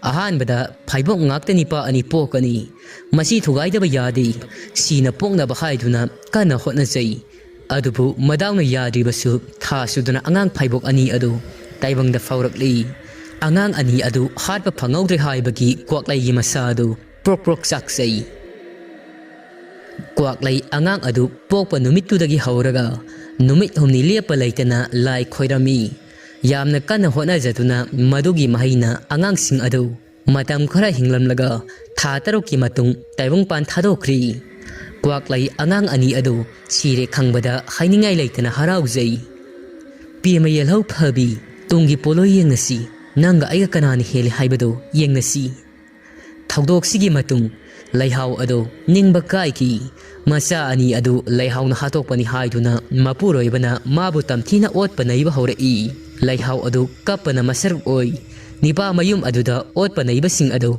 ꯑꯍꯥꯟꯕꯗ ꯐꯥꯏꯕꯣꯛ ꯉꯥꯛꯇ ꯅꯤꯄꯥ ꯑꯅꯤ ꯄꯣꯛꯀꯅꯤ꯫ ꯃꯁꯤ ꯊꯨꯒꯥꯏꯗꯕ ꯌꯥꯗꯦ꯫ ꯁꯤꯅ ꯄꯣꯛꯅꯕ ꯍꯥꯏꯗꯨꯅ ꯀꯟꯅ ꯍꯣꯠꯅꯖꯩ꯫ ꯑꯗꯨꯕꯨ ꯃꯗꯥꯎꯅ ꯌꯥꯗ꯭ꯔꯤꯕꯁꯨ ꯊꯥ ꯁꯨꯗꯅ ꯑꯉꯥꯡ ꯐꯥꯏꯕꯣꯛ ꯑꯅꯤ ꯑꯗꯨ ꯇꯥꯏꯕꯪꯗ ꯐꯥꯎꯔꯛꯂꯤ꯫ ꯑꯉꯥꯡ ꯑꯅꯤ ꯑꯗꯨ ꯍꯥꯠꯄ ꯐꯪꯍꯧꯗ꯭ꯔꯦ ꯍꯥꯏꯕꯒꯤ ꯀ꯭ꯋꯥꯛꯂꯩꯒꯤ ꯃꯁꯥ ꯑꯗꯨ ꯄ꯭ꯔꯣꯛ ꯄ꯭ꯔꯣꯛ ꯆꯥꯛꯆꯩ꯫ ꯀ꯭ꯋꯥꯛꯂꯩ ꯑꯉꯥꯡ ꯑꯗꯨ ꯄꯣꯛꯄ ꯅꯨꯃꯤꯠꯇꯨꯗꯒꯤ ꯍꯧꯔꯒ ꯅꯨꯃꯤꯠ ꯍꯨꯝꯅꯤ ꯂꯦꯞꯄ ꯂꯩꯇꯅ ꯂꯥꯏ ꯈꯣꯏꯔꯝꯃꯤ꯫ ꯌꯥꯝꯅ ꯀꯟꯅ ꯍꯣꯠꯅꯖꯗꯨꯅ ꯃꯗꯨꯒꯤ ꯃꯍꯩꯅ ꯑꯉꯥꯡꯁꯤꯡ ꯑꯗꯨ ꯃꯇꯝ ꯈꯔ ꯍꯤꯡꯂꯝꯂꯒ ꯊꯥ ꯇꯔꯨꯛꯀꯤ ꯃꯇꯨꯡ ꯇꯥꯏꯕꯪꯄꯥꯟ ꯊꯥꯗꯣꯛꯈ꯭ꯔꯤ꯫ ꯀ꯭ꯋꯥꯛꯂꯩ ꯑꯉꯥꯡ ꯑꯅꯤ ꯑꯗꯨ ꯁꯤꯔꯦ ꯈꯪꯕꯗ ꯍꯥꯏꯅꯤꯡꯉꯥꯏ ꯂꯩꯇꯅ ꯍꯔꯥꯎꯖꯩ꯫ ꯄꯦꯃ ꯌꯦꯜꯍꯧ ꯐꯕꯤ, ꯇꯨꯡꯒꯤ ꯄꯣꯠꯂꯣꯏ ꯌꯦꯡꯅꯁꯤ, ꯅꯪꯒ ꯑꯩꯒ ꯀꯅꯥꯅ ꯍꯦꯜꯂꯤ ꯍꯥꯏꯕꯗꯨ ꯌꯦꯡꯅꯁꯤ꯫ ꯊꯧꯗꯣꯛꯁꯤꯒꯤ ꯃꯇꯨꯡ ꯂꯩꯍꯥꯎ ꯑꯗꯨ ꯅꯤꯡꯕ ꯀꯥꯏꯈꯤ꯫ ꯃꯆꯥ ꯑꯅꯤ ꯑꯗꯨ ꯂꯩꯍꯥꯎꯅ ꯍꯥꯠꯇꯣꯛꯄꯅꯤ ꯍꯥꯏꯗꯨꯅ ꯃꯄꯨꯔꯣꯏꯕꯅ ꯃꯥꯕꯨ ꯇꯝꯊꯤꯅ ꯑꯣꯠꯄ ꯅꯩꯕ ꯍꯧꯔꯛꯏ꯫ ꯂꯩꯍꯥꯎ ꯑꯗꯨ ꯀꯞꯄꯅ ꯃꯁꯔꯨꯛ ꯑꯣꯏ꯫ ꯅꯤꯄꯥ ꯃꯌꯨꯝ ꯑꯗꯨꯗ ꯑꯣꯠꯄ ꯅꯩꯕꯁꯤꯡ ꯑꯗꯨ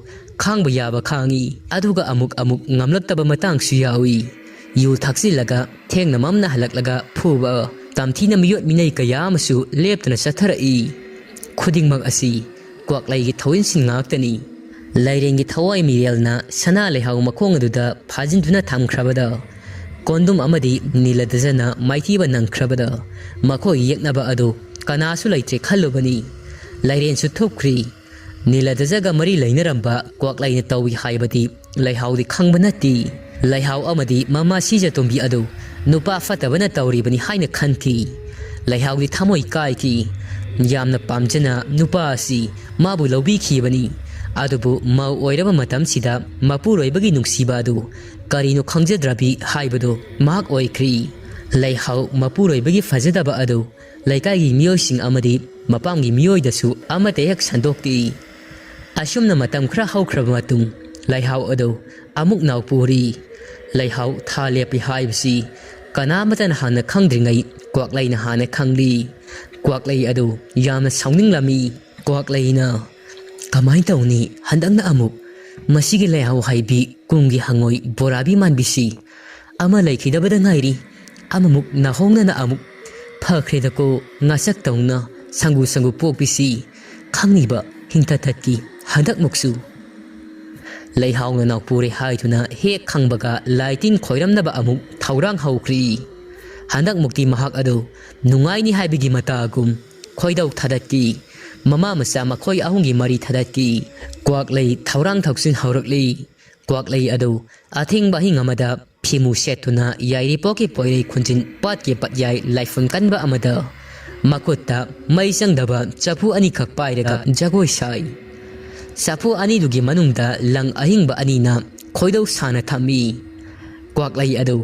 ꯈꯥꯡꯕ ꯌꯥꯕ ꯈꯥꯡꯉꯤ, ꯑꯗꯨꯒ ꯑꯃꯨꯛ ꯑꯃꯨꯛ ꯉꯝꯂꯛꯇꯕ ꯃꯇꯥꯡꯁꯨ ꯌꯥꯎꯏ꯫ ꯌꯨ ꯊꯛꯆꯤꯜꯂꯒ ꯊꯦꯡꯅ ꯃꯝꯅ ꯍꯜꯂꯛꯂꯒ ꯐꯨꯕ, ꯇꯝꯊꯤꯅ ꯃꯤꯑꯣꯠ ꯃꯤꯅꯩ ꯀꯌꯥ ꯑꯃꯁꯨ ꯂꯦꯞꯇꯅ ꯆꯠꯊꯔꯛꯏ꯫ ꯈꯨꯗꯤꯡꯃꯛ ꯑꯁꯤ ꯀ꯭ꯋꯥꯛꯂꯩꯒꯤ ꯊꯧꯏꯟꯁꯤꯡ ꯉꯥꯛꯇꯅꯤ꯫ ꯂꯥꯏꯔꯦꯟꯒꯤ ꯊꯋꯥꯏ ꯃꯤꯔꯦꯜꯅ ꯁꯅꯥ ꯂꯩꯍꯥꯎ ꯃꯈꯣꯡ ꯑꯗꯨꯗ ꯐꯥꯖꯤꯟꯗꯨꯅ ꯊꯝꯈ꯭ꯔꯕꯗ, ꯀꯣꯟꯗꯨꯝ ꯑꯃꯗꯤ ꯅꯤꯂꯗꯖꯅ ꯃꯥꯏꯊꯤꯕ ꯅꯪꯈ꯭ꯔꯕꯗ, ꯃꯈꯣꯏ ꯌꯦꯛꯅꯕ ꯑꯗꯨ ꯀꯅꯥꯁꯨ ꯂꯩꯇ꯭ꯔꯦ ꯈꯜꯂꯨꯕꯅꯤ꯫ ꯂꯥꯏꯔꯦꯟꯁꯨ ꯊꯨꯞꯈ꯭ꯔꯤ꯫ ꯅꯤꯂꯗꯖꯒ ꯃꯔꯤ ꯂꯩꯅꯔꯝꯕ ꯀ꯭ꯋꯥꯛꯂꯩꯅ ꯇꯧꯏ ꯍꯥꯏꯕꯗꯤ ꯂꯩꯍꯥꯎꯗꯤ ꯈꯪꯕ ꯅꯠꯇꯦ꯫ ꯂꯩꯍꯥꯎ ꯑꯃꯗꯤ ꯃꯃꯥ ꯁꯤꯖꯇꯣꯝꯕꯤ ꯑꯗꯨ ꯅꯨꯄꯥ ꯐꯠꯇꯕꯅ ꯇꯧꯔꯤꯕꯅꯤ ꯍꯥꯏꯅ ꯈꯟꯈꯤ꯫ ꯂꯩꯍꯥꯎꯗꯤ ꯊꯃꯣꯏ ꯀꯥꯏꯈꯤ꯫ ꯌꯥꯝꯅ ꯄꯥꯝꯖꯅ ꯅꯨꯄꯥ ꯑꯁꯤ ꯃꯥꯕꯨ ꯂꯧꯕꯤꯈꯤꯕꯅꯤ꯫ ꯑꯗꯨꯕꯨ ꯃꯧ ꯑꯣꯏꯔꯕ ꯃꯇꯝꯁꯤꯗ ꯃꯄꯨꯔꯣꯏꯕꯒꯤ ꯅꯨꯡꯁꯤꯕ ꯑꯗꯨ ꯀꯔꯤꯅꯣ ꯈꯪꯖꯗ꯭ꯔꯕꯤ ꯍꯥꯏꯕꯗꯨ ꯃꯍꯥꯛ ꯑꯣꯏꯈ꯭ꯔꯤ꯫ ꯂꯩꯍꯥꯎ ꯃꯄꯨꯔꯣꯏꯕꯒꯤ ꯐꯖꯗꯕ ꯑꯗꯨ ꯂꯩꯀꯥꯏꯒꯤ ꯃꯤꯑꯣꯏꯁꯤꯡ ꯑꯃꯗꯤ ꯃꯄꯥꯝꯒꯤ ꯃꯤꯑꯣꯏꯗꯁꯨ ꯑꯃꯠꯇ ꯍꯦꯛ ꯁꯟꯗꯣꯛꯇꯦ꯫ ꯑꯁꯨꯝꯅ ꯃꯇꯝ ꯈꯔ ꯍꯧꯈ꯭ꯔꯕ ꯃꯇꯨꯡ ꯂꯩꯍꯥꯎ ꯑꯗꯨ ꯑꯃꯨꯛ ꯅꯥꯎ ꯄꯨꯔꯤ꯫ ꯂꯩꯍꯥꯎ ꯊꯥ ꯂꯦꯞꯄꯤ ꯍꯥꯏꯕꯁꯤ ꯀꯅꯥꯃꯠꯇꯅ ꯍꯥꯟꯅ ꯈꯪꯗ꯭ꯔꯤꯉꯩ ꯀ꯭ꯋꯥꯛꯂꯩꯅ ꯍꯥꯟꯅ ꯈꯪꯂꯤ꯫ ꯀ꯭ꯋꯥꯛꯂꯩ ꯑꯗꯨ ꯌꯥꯝꯅ ꯁꯥꯎꯅꯤꯡꯂꯝꯃꯤ꯫ ꯀ꯭ꯋꯥꯛꯂꯩꯅ, "ꯀꯃꯥꯏꯅ ꯇꯧꯅꯤ ꯍꯟꯗꯛꯅ ꯑꯃꯨꯛ? ꯃꯁꯤꯒꯤ ꯂꯩꯍꯥꯎ ꯍꯥꯏꯕꯤ ꯀꯨꯝꯒꯤ ꯍꯪꯉꯣꯏ ꯕꯣꯔꯥꯕꯤ ꯃꯥꯟꯕꯤꯁꯤ ꯑꯃ ꯂꯩꯈꯤꯗꯕꯗ ꯉꯥꯏꯔꯤ, ꯑꯃꯃꯨꯛ ꯅꯥꯍꯣꯡꯅꯅ ꯑꯃꯨꯛ ꯐꯈ꯭ꯔꯦꯗꯀꯣ, ꯉꯥꯁꯛ ꯇꯧꯅ ꯁꯪꯒꯨ ꯁꯪꯒꯨ ꯄꯣꯛꯄꯤꯁꯤ꯫ ꯈꯪꯉꯤꯕ ꯍꯤꯡꯊ ꯊꯠꯀꯤ ꯍꯟꯗꯛꯃꯨꯛꯁꯨ"꯫ ꯂꯩꯍꯥꯎꯅ ꯅꯥꯎꯄꯨꯔꯦ ꯍꯥꯏꯗꯨꯅ ꯍꯦꯛ ꯈꯪꯕꯒ ꯂꯥꯏꯇꯤꯟ ꯈꯣꯏꯔꯝꯅꯕ ꯑꯃꯨꯛ ꯊꯧꯔꯥꯡ ꯍꯧꯈ꯭ꯔꯤ꯫ ꯍꯟꯗꯛꯃꯨꯛꯇꯤ ꯃꯍꯥꯛ ꯑꯗꯨ ꯅꯨꯡꯉꯥꯏꯅꯤ ꯍꯥꯏꯕꯒꯤ ꯃꯇꯥꯒꯨꯝ ꯈꯣꯏꯗꯧ ꯊꯥꯗꯠꯈꯤ꯫ ꯃꯃꯥ ꯃꯆꯥ ꯃꯈꯣꯏ ꯑꯍꯨꯝꯒꯤ ꯃꯔꯤ ꯊꯥꯗꯠꯈꯤ꯫ ꯀ꯭ꯋꯥꯛꯂꯩ ꯊꯧꯔꯥꯡ ꯊꯧꯁꯤꯟ ꯍꯧꯔꯛꯂꯤ꯫ ꯀ꯭ꯋꯥꯛꯂꯩ ꯑꯗꯨ ꯑꯊꯦꯡꯕ ꯑꯍꯤꯡ ꯑꯃꯗ ꯐꯤꯃꯨ ꯁꯦꯠꯇꯨꯅ ꯌꯥꯏꯔꯤꯄꯣꯛꯀꯤ ꯄꯣꯏꯔꯩ ꯈꯨꯟꯖꯤꯟ ꯄꯥꯠꯀꯤ ꯄꯠꯌꯥꯏ ꯂꯥꯏꯐꯝ ꯀꯟꯕ ꯑꯃꯗ ꯃꯈꯨꯠꯇ ꯃꯩ ꯆꯪꯗꯕ ꯆꯐꯨ ꯑꯅꯤꯈꯛ ꯄꯥꯏꯔꯒ ꯖꯒꯣꯏ ꯁꯥꯏ꯫ ꯆꯐꯨ ꯑꯅꯤꯗꯨꯒꯤ ꯃꯅꯨꯡꯗ ꯂꯪ ꯑꯍꯤꯡꯕ ꯑꯅꯤꯅ ꯈꯣꯏꯗꯧ ꯁꯥꯅ ꯊꯝꯃꯤ꯫ ꯀ꯭ꯋꯥꯛꯂꯩ ꯑꯗꯨ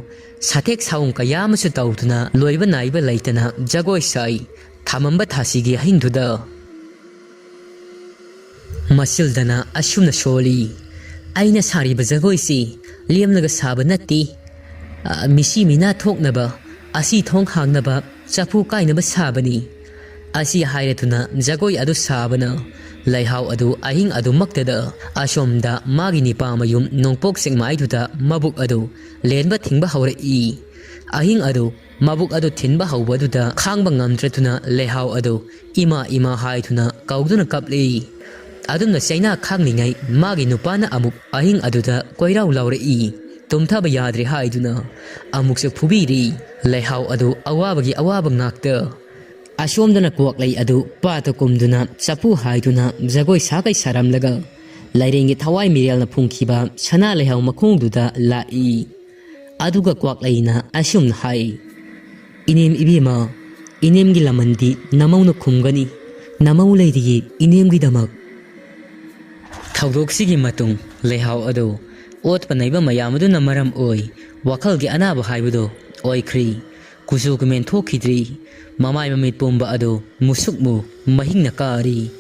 ꯁꯥꯊꯦꯛ ꯁꯥꯎꯝ ꯀꯌꯥ ꯑꯃꯁꯨ ꯇꯧꯗꯨꯅ ꯂꯣꯏꯕ ꯅꯥꯏꯕ ꯂꯩꯇꯅ ꯖꯒꯣꯏ ꯁꯥꯏ꯫ ꯊꯥꯃꯝꯕ ꯊꯥꯁꯤꯒꯤ ꯑꯍꯤꯡꯗꯨꯗ ꯃꯁꯤꯜꯗꯅ ꯑꯁꯨꯝꯅ ꯁꯣꯜꯂꯤ, "ꯑꯩꯅ ꯁꯥꯔꯤꯕ ꯖꯒꯣꯏꯁꯤ ꯂꯦꯝꯂꯒ ꯁꯥꯕ ꯅꯠꯇꯦ꯫ ꯑ, ꯃꯤꯁꯤ ꯃꯤꯅꯥ ꯊꯣꯛꯅꯕ, ꯑꯁꯤ ꯊꯣꯡ ꯍꯥꯡꯅꯕ, ꯆꯐꯨ ꯀꯥꯏꯅꯕ ꯁꯥꯕꯅꯤ"꯫ ꯑꯁꯤ ꯍꯥꯏꯔꯗꯨꯅ ꯖꯒꯣꯏ ꯑꯗꯨ ꯁꯥꯕꯅ ꯂꯩꯍꯥꯎ ꯑꯗꯨ ꯑꯍꯤꯡ ꯑꯗꯨꯃꯛꯇꯗ ꯑꯁꯣꯝꯗ ꯃꯥꯒꯤ ꯅꯤꯄꯥ ꯃꯌꯨꯝ ꯅꯣꯡꯄꯣꯛ ꯁꯦꯛꯃꯥꯏꯗꯨꯗ ꯃꯕꯨꯛ ꯑꯗꯨ ꯂꯦꯟꯕ ꯊꯤꯡꯕ ꯍꯧꯔꯛꯏ꯫ ꯑꯍꯤꯡ ꯑꯗꯨ ꯃꯕꯨꯛ ꯑꯗꯨ ꯊꯤꯟꯕ ꯍꯧꯕꯗꯨꯗ ꯈꯥꯡꯕ ꯉꯝꯗ꯭ꯔꯗꯨꯅ ꯂꯩꯍꯥꯎ ꯑꯗꯨ "ꯏꯃꯥ, ꯏꯃꯥ" ꯍꯥꯏꯗꯨꯅ ꯀꯧꯗꯨꯅ ꯀꯞꯂꯤ꯫ ꯑꯗꯨꯝꯅ ꯆꯩꯅꯥ ꯈꯥꯡꯂꯤꯉꯩ ꯃꯥꯒꯤ ꯅꯨꯄꯥꯅ ꯑꯃꯨꯛ ꯑꯍꯤꯡ ꯑꯗꯨꯗ ꯀꯣꯏꯔꯥꯎ ꯂꯥꯎꯔꯛꯏ꯫ ꯇꯨꯝꯊꯕ ꯌꯥꯗ꯭ꯔꯦ ꯍꯥꯏꯗꯨꯅ ꯑꯃꯨꯛꯁꯨ ꯐꯨꯕꯤꯔꯤ꯫ ꯂꯩꯍꯥꯎ ꯑꯗꯨ ꯑꯋꯥꯕꯒꯤ ꯑꯋꯥꯕ ꯉꯥꯛꯇ꯫ ꯑꯁꯣꯝꯗꯅ ꯀ꯭ꯋꯥꯛꯂꯩ ꯑꯗꯨ ꯄꯥꯠꯇ ꯀꯨꯝꯗꯨꯅ ꯆꯐꯨ ꯍꯥꯏꯗꯨꯅ ꯖꯒꯣꯏ ꯁꯥꯈꯩ ꯁꯥꯔꯝꯂꯒ ꯂꯥꯏꯔꯦꯟꯒꯤ ꯊꯋꯥꯏ ꯃꯤꯔꯦꯜꯅ ꯐꯨꯝꯈꯤꯕ ꯁꯅꯥ ꯂꯩꯍꯥꯎ ꯃꯈꯣꯡꯗꯨꯗ ꯂꯥꯛꯏ꯫ ꯑꯗꯨꯒ ꯀ꯭ꯋꯥꯛꯂꯩꯅ ꯑꯁꯨꯝꯅ ꯍꯥꯏ, "ꯏꯅꯦꯝ ꯏꯕꯦꯝꯃ, ꯏꯅꯦꯝꯒꯤ ꯂꯃꯟꯗꯤ ꯅꯃꯧꯅ ꯈꯨꯝꯒꯅꯤ, ꯅꯃꯧ ꯂꯩꯔꯤꯌꯦ ꯏꯅꯦꯝꯒꯤꯗꯃꯛ"꯫ ꯊꯧꯗꯣꯛꯁꯤꯒꯤ ꯃꯇꯨꯡ ꯂꯩꯍꯥꯎ ꯑꯗꯨ ꯑꯣꯠꯄ ꯅꯩꯕ ꯃꯌꯥꯝ ꯑꯗꯨꯅ ꯃꯔꯝ ꯑꯣꯏ ꯋꯥꯈꯜꯒꯤ ꯑꯅꯥꯕ ꯍꯥꯏꯕꯗꯨ ꯑꯣꯏꯈ꯭ꯔꯤ꯫ ꯀꯨꯆꯨ ꯀꯨꯃꯦꯟ ꯊꯣꯛꯈꯤꯗ꯭ꯔꯤ꯫ ꯃꯃꯥꯏ ꯃꯃꯤꯠ ꯄꯨꯝꯕ ꯑꯗꯨ ꯃꯨꯁꯨꯛ ꯃꯨ ꯃꯍꯤꯡꯅ ꯀꯥꯔꯤ꯫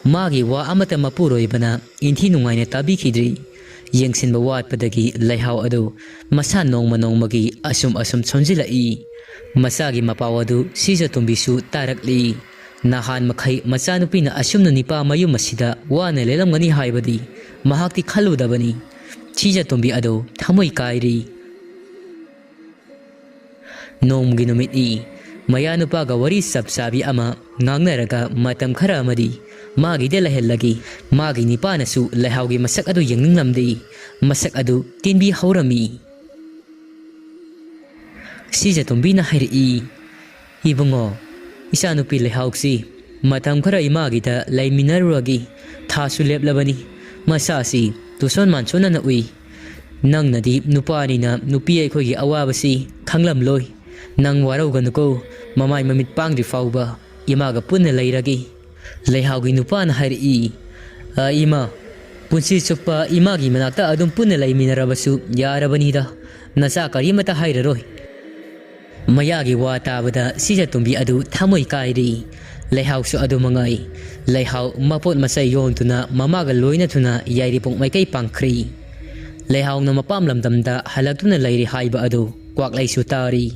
ꯃꯥꯒꯤ ꯋꯥ ꯑꯃꯠꯇ ꯃꯄꯨꯔꯣꯏꯕꯅ ꯏꯟꯊꯤ ꯅꯨꯡꯉꯥꯏꯅ ꯇꯥꯕꯤꯈꯤꯗ꯭ꯔꯤ꯫ ꯌꯦꯡꯁꯤꯟꯕ ꯋꯥꯠꯄꯗꯒꯤ ꯂꯩꯍꯥꯎ ꯑꯗꯨ ꯃꯁꯥ ꯅꯣꯡꯃ ꯅꯣꯡꯃꯒꯤ ꯑꯁꯨꯝ ꯑꯁꯨꯝ ꯁꯣꯟꯖꯤꯜꯂꯛꯏ꯫ ꯃꯆꯥꯒꯤ ꯃꯄꯥꯎ ꯑꯗꯨ ꯁꯤꯖꯇꯣꯝꯕꯤꯁꯨ ꯇꯥꯔꯛꯂꯤ꯫ ꯅꯍꯥꯟ ꯃꯈꯩ ꯃꯆꯥꯅꯨꯄꯤꯅ ꯑꯁꯨꯝꯅ ꯅꯤꯄꯥ ꯃꯌꯨꯝ ꯑꯁꯤꯗ ꯋꯥꯅ ꯂꯦꯜꯂꯝꯒꯅꯤ ꯍꯥꯏꯕꯗꯤ ꯃꯍꯥꯛꯇꯤ ꯈꯜꯂꯨꯗꯕꯅꯤ꯫ ꯁꯤꯖꯇꯣꯝꯕꯤ ꯑꯗꯨ ꯊꯃꯣꯏ ꯀꯥꯏꯔꯤ꯫ ꯅꯣꯡꯃꯒꯤ ꯅꯨꯃꯤꯠꯅꯤ꯫ ꯃꯌꯥꯅꯨꯄꯥꯒ ꯋꯥꯔꯤ ꯆꯞ ꯆꯥꯕꯤ ꯑꯃ ꯉꯥꯡꯅꯔꯒ ꯃꯇꯝ ꯈꯔ ꯑꯃꯗꯤ ꯃꯥꯒꯤꯗ ꯂꯩꯍꯜꯂꯒꯦ꯫ ꯃꯥꯒꯤ ꯅꯤꯄꯥꯅꯁꯨ ꯂꯩꯍꯥꯎꯒꯤ ꯃꯁꯛ ꯑꯗꯨ ꯌꯦꯡꯅꯤꯡꯂꯝꯗꯦ꯫ ꯃꯁꯛ ꯑꯗꯨ ꯇꯦꯟꯕꯤ ꯍꯧꯔꯝꯃꯤ꯫ ꯁꯤꯖꯇꯣꯝꯕꯤꯅ ꯍꯥꯏꯔꯛꯏ, "ꯏꯕꯨꯡꯉꯣ, ꯏꯆꯥꯅꯨꯄꯤ ꯂꯩꯍꯥꯎꯁꯤ ꯃꯇꯝ ꯈꯔ ꯏꯃꯥꯒꯤꯗ ꯂꯩꯃꯤꯟꯅꯔꯨꯔꯒꯦ꯫ ꯊꯥꯁꯨ ꯂꯦꯞꯂꯕꯅꯤ꯫ ꯃꯁꯥꯁꯤ ꯇꯨꯁꯣꯟ ꯃꯥꯟꯁꯣꯟꯅꯅ ꯎꯏ꯫ "ꯅꯪꯅꯗꯤ ꯅꯨꯄꯥꯅꯤꯅ ꯅꯨꯄꯤ ꯑꯩꯈꯣꯏꯒꯤ ꯑꯋꯥꯕꯁꯤ ꯈꯪꯂꯝꯂꯣꯏ꯫ ꯅꯪ ꯋꯥꯔꯧꯒꯅꯨꯀꯣ, ꯃꯃꯥꯏ ꯃꯃꯤꯠ ꯄꯥꯡꯗ꯭ꯔꯤ ꯐꯥꯎꯕ ꯏꯃꯥꯒ ꯄꯨꯟꯅ ꯂꯩꯔꯒꯦ꯫" ꯂꯩꯍꯥꯎꯒꯤ ꯅꯨꯄꯥꯅ ꯍꯥꯏꯔꯛꯏ, "ꯑ, ꯏꯃꯥ, ꯄꯨꯟꯁꯤ ꯆꯨꯞꯄ ꯏꯃꯥꯒꯤ ꯃꯅꯥꯛꯇ ꯑꯗꯨꯝ ꯄꯨꯟꯅ ꯂꯩꯃꯤꯟꯅꯔꯕꯁꯨ ꯌꯥꯔꯕꯅꯤꯗ, ꯅꯆꯥ ꯀꯔꯤꯃꯠꯇ ꯍꯥꯏꯔꯔꯣꯏ꯫" ꯃꯌꯥꯒꯤ ꯋꯥ ꯇꯥꯕꯗ ꯁꯤꯖꯇꯣꯝꯕꯤ ꯑꯗꯨ ꯊꯃꯣꯏ ꯀꯥꯏꯔꯤ꯫ ꯂꯩꯍꯥꯎꯁꯨ ꯑꯗꯨ ꯃꯉꯥꯏ꯫ ꯂꯩꯍꯥꯎ ꯃꯄꯣꯠ ꯃꯆꯩ ꯌꯣꯟꯗꯨꯅ ꯃꯃꯥꯒ ꯂꯣꯏꯅꯗꯨꯅ ꯌꯥꯏꯔꯤꯄꯣꯛ ꯃꯥꯏꯀꯩ ꯄꯥꯡꯈ꯭ꯔꯤ꯫ ꯂꯩꯍꯥꯎꯅ ꯃꯄꯥꯝ ꯂꯝꯗꯝꯗ ꯍꯜꯂꯛꯇꯨꯅ ꯂꯩꯔꯤ ꯍꯥꯏꯕ ꯑꯗꯨ ꯀ꯭ꯋꯥꯛꯂꯩꯁꯨ ꯇꯥꯔꯤ꯫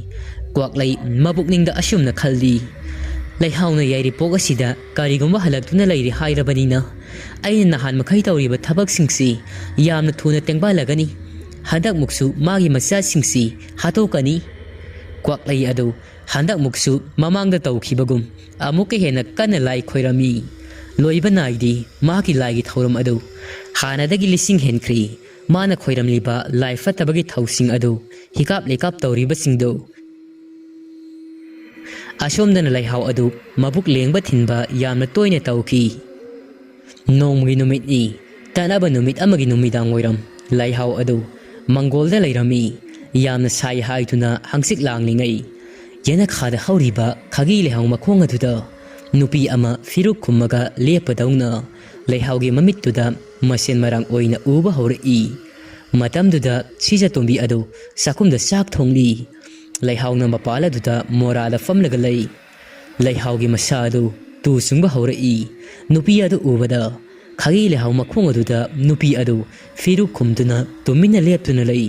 ꯀ꯭ꯋꯥꯛꯂꯩ ꯃꯄꯨꯛꯅꯤꯡꯗ ꯑꯁꯨꯝꯅ ꯈꯜꯂꯤ, "ꯂꯩꯍꯥꯎꯅ ꯌꯥꯏꯔꯤꯄꯣꯛ ꯑꯁꯤꯗ ꯀꯔꯤꯒꯨꯝꯕ ꯍꯜꯂꯛꯇꯨꯅ ꯂꯩꯔꯤ ꯍꯥꯏꯔꯕꯅꯤꯅ, ꯑꯩꯅ ꯅꯍꯥꯟ ꯃꯈꯩ ꯇꯧꯔꯤꯕ ꯊꯕꯛꯁꯤꯡꯁꯤ ꯌꯥꯝꯅ ꯊꯨꯅ ꯇꯦꯡꯕꯥꯜꯂꯒꯅꯤ꯫ ꯍꯟꯗꯛꯃꯨꯛꯁꯨ ꯃꯥꯒꯤ ꯃꯆꯥꯁꯤꯡꯁꯤ ꯍꯥꯠꯇꯣꯛꯀꯅꯤ꯫" ꯀ꯭ꯋꯥꯛꯂꯩ ꯑꯗꯨ ꯍꯟꯗꯛꯃꯨꯛꯁꯨ ꯃꯃꯥꯡꯗ ꯇꯧꯈꯤꯕꯒꯨꯝ ꯑꯃꯨꯛꯀ ꯍꯦꯟꯅ ꯀꯟꯅ ꯂꯥꯏ ꯈꯣꯏꯔꯝꯃꯤ꯫ ꯂꯣꯏꯕ ꯅꯥꯏꯗꯦ ꯃꯍꯥꯛꯀꯤ ꯂꯥꯏꯒꯤ ꯊꯧꯔꯝ ꯑꯗꯨ꯫ ꯍꯥꯟꯅꯗꯒꯤ ꯂꯤꯁꯤꯡ ꯍꯦꯟꯈ꯭ꯔꯦ ꯃꯥꯅ ꯈꯣꯏꯔꯝꯂꯤꯕ ꯂꯥꯏ ꯐꯠꯇꯕꯒꯤ ꯊꯧꯁꯤꯡ ꯑꯗꯨ, ꯍꯤꯀꯥꯞ ꯂꯩꯀꯥꯞ ꯇꯧꯔꯤꯕꯁꯤꯡꯗꯨ꯫ ꯑꯁꯣꯝꯗꯅ ꯂꯩꯍꯥꯎ ꯑꯗꯨ ꯃꯕꯨꯛ ꯂꯦꯡꯕ ꯊꯤꯟꯕ ꯌꯥꯝꯅ ꯇꯣꯏꯅ ꯇꯧꯈꯤ꯫ ꯅꯣꯡꯃꯒꯤ ꯅꯨꯃꯤꯠꯅꯤ, ꯇꯠꯅꯕ ꯅꯨꯃꯤꯠ ꯑꯃꯒꯤ ꯅꯨꯃꯤꯗꯥꯡ ꯋꯥꯏꯔꯝ꯫ ꯂꯩꯍꯥꯎ ꯑꯗꯨ ꯃꯪꯒꯣꯜꯗ ꯂꯩꯔꯝꯃꯤ꯫ ꯌꯥꯝꯅ ꯁꯥꯏ ꯍꯥꯏꯗꯨꯅ ꯍꯪꯆꯤꯠ ꯂꯥꯡꯂꯤꯉꯩ, ꯌꯦꯅꯈꯥꯗ ꯍꯧꯔꯤꯕ ꯈꯥꯒꯤ ꯂꯩꯍꯥꯎ ꯃꯈꯣꯡ ꯑꯗꯨꯗ ꯅꯨꯄꯤ ꯑꯃ ꯐꯤꯔꯨꯛ ꯈꯨꯝꯃꯒ ꯂꯦꯞꯄꯗꯧꯅ ꯂꯩꯍꯥꯎꯒꯤ ꯃꯃꯤꯠꯇꯨꯗ ꯃꯁꯦꯟ ꯃꯔꯥꯡ ꯑꯣꯏꯅ ꯎꯕ ꯍꯧꯔꯛꯏ꯫ ꯃꯇꯝꯗꯨꯗ ꯁꯤꯖꯇꯣꯝꯕꯤ ꯑꯗꯨ ꯆꯥꯛꯈꯨꯝꯗ ꯆꯥꯛ ꯊꯣꯡꯂꯤ꯫ ꯂꯩꯍꯥꯎꯅ ꯃꯄꯥꯜ ꯑꯗꯨꯗ ꯃꯣꯔꯥꯗ ꯐꯝꯂꯒ ꯂꯩ꯫ ꯂꯩꯍꯥꯎꯒꯤ ꯃꯁꯥ ꯑꯗꯨ ꯇꯨ ꯆꯨꯡꯕ ꯍꯧꯔꯛꯏ꯫ ꯅꯨꯄꯤ ꯑꯗꯨ ꯎꯕꯗ ꯈꯥꯒꯤ ꯂꯩꯍꯥꯎ ꯃꯈꯣꯡ ꯑꯗꯨꯗ ꯅꯨꯄꯤ ꯑꯗꯨ ꯐꯤꯔꯨꯛ ꯈꯨꯝꯗꯨꯅ ꯇꯨꯃꯤꯟꯅ ꯂꯦꯞꯇꯨꯅ ꯂꯩ꯫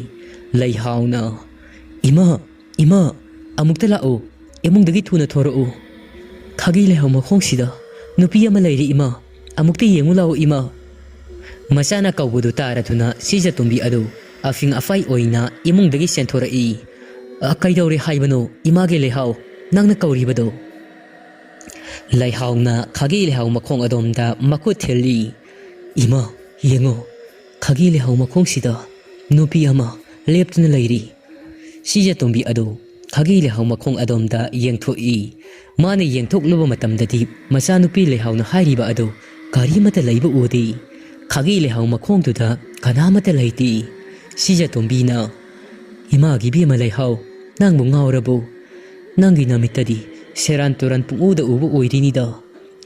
ꯂꯩꯍꯥꯎꯅ, "ꯏꯃꯥ, ꯏꯃꯥ, ꯑꯃꯨꯛꯇ ꯂꯥꯛꯎ, ꯏꯃꯨꯡꯗꯒꯤ ꯊꯨꯅ ꯊꯣꯔꯛꯎ꯫ ꯈꯥꯒꯤ ꯂꯩꯍꯥꯎ ꯃꯈꯣꯡꯁꯤꯗ ꯅꯨꯄꯤ ꯑꯃ ꯂꯩꯔꯤ ꯏꯃꯥ, ꯑꯃꯨꯛꯇ ꯌꯦꯡꯉꯨ ꯂꯥꯛꯎ ꯏꯃꯥ꯫" ꯃꯆꯥꯅ ꯀꯧꯕꯗꯨ ꯇꯥꯔꯗꯨꯅ ꯁꯤꯖꯇꯣꯝꯕꯤ ꯑꯗꯨ ꯑꯐꯤꯡ ꯑꯐꯥꯏ ꯑꯣꯏꯅ ꯏꯃꯨꯡꯗꯒꯤ ꯆꯦꯟꯊꯣꯔꯛꯏ꯫ "ꯑ, ꯀꯩꯗꯧꯔꯦ ꯍꯥꯏꯕꯅꯣ ꯏꯃꯥꯒꯤ ꯂꯩꯍꯥꯎ, ꯅꯪꯅ ꯀꯧꯔꯤꯕꯗꯣ?" ꯂꯩꯍꯥꯎꯅ ꯈꯥꯒꯤ ꯂꯩꯍꯥꯎ ꯃꯈꯣꯡ ꯑꯗꯣꯝꯗ ꯃꯈꯨꯠ ꯊꯤꯜꯂꯤ꯫ "ꯏꯃꯥ, ꯌꯦꯡꯉꯣ, ꯈꯥꯒꯤ ꯂꯩꯍꯥꯎ ꯃꯈꯣꯡꯁꯤꯗ ꯅꯨꯄꯤ ꯑꯃ ꯂꯦꯞꯇꯨꯅ ꯂꯩꯔꯤ꯫" ꯁꯤꯖꯇꯣꯝꯕꯤ ꯑꯗꯨ ꯈꯥꯒꯤ ꯂꯩꯍꯥꯎ ꯃꯈꯣꯡ ꯑꯗꯣꯝꯗ ꯌꯦꯡꯊꯣꯛꯏ꯫ ꯃꯥꯅ ꯌꯦꯡꯊꯣꯛꯂꯨꯕ ꯃꯇꯝꯗꯗꯤ ꯃꯆꯥꯅꯨꯄꯤ ꯂꯩꯍꯥꯎꯅ ꯍꯥꯏꯔꯤꯕ ꯑꯗꯨ ꯀꯔꯤꯃꯠꯇ ꯂꯩꯕ ꯎꯗꯦ꯫ ꯈꯥꯒꯤ ꯂꯩꯍꯥꯎ ꯃꯈꯣꯡꯗꯨꯗ ꯀꯅꯥꯃꯠꯇ ꯂꯩꯇꯦ꯫ ꯁꯤꯖꯇꯣꯝꯕꯤꯅ, "ꯏꯃꯥꯒꯤ ꯏꯕꯦꯝꯃ ꯂꯩꯍꯥꯎ, ꯅꯪꯕꯨ ꯉꯥꯎꯔꯕꯣ? ꯅꯪꯒꯤ ꯅꯃꯤꯠꯇꯗꯤ ꯁꯦꯔꯥꯟ ꯇꯨꯔꯥꯟ ꯄꯨꯡꯎꯗ ꯎꯕ ꯑꯣꯏꯔꯤꯅꯤꯗ꯫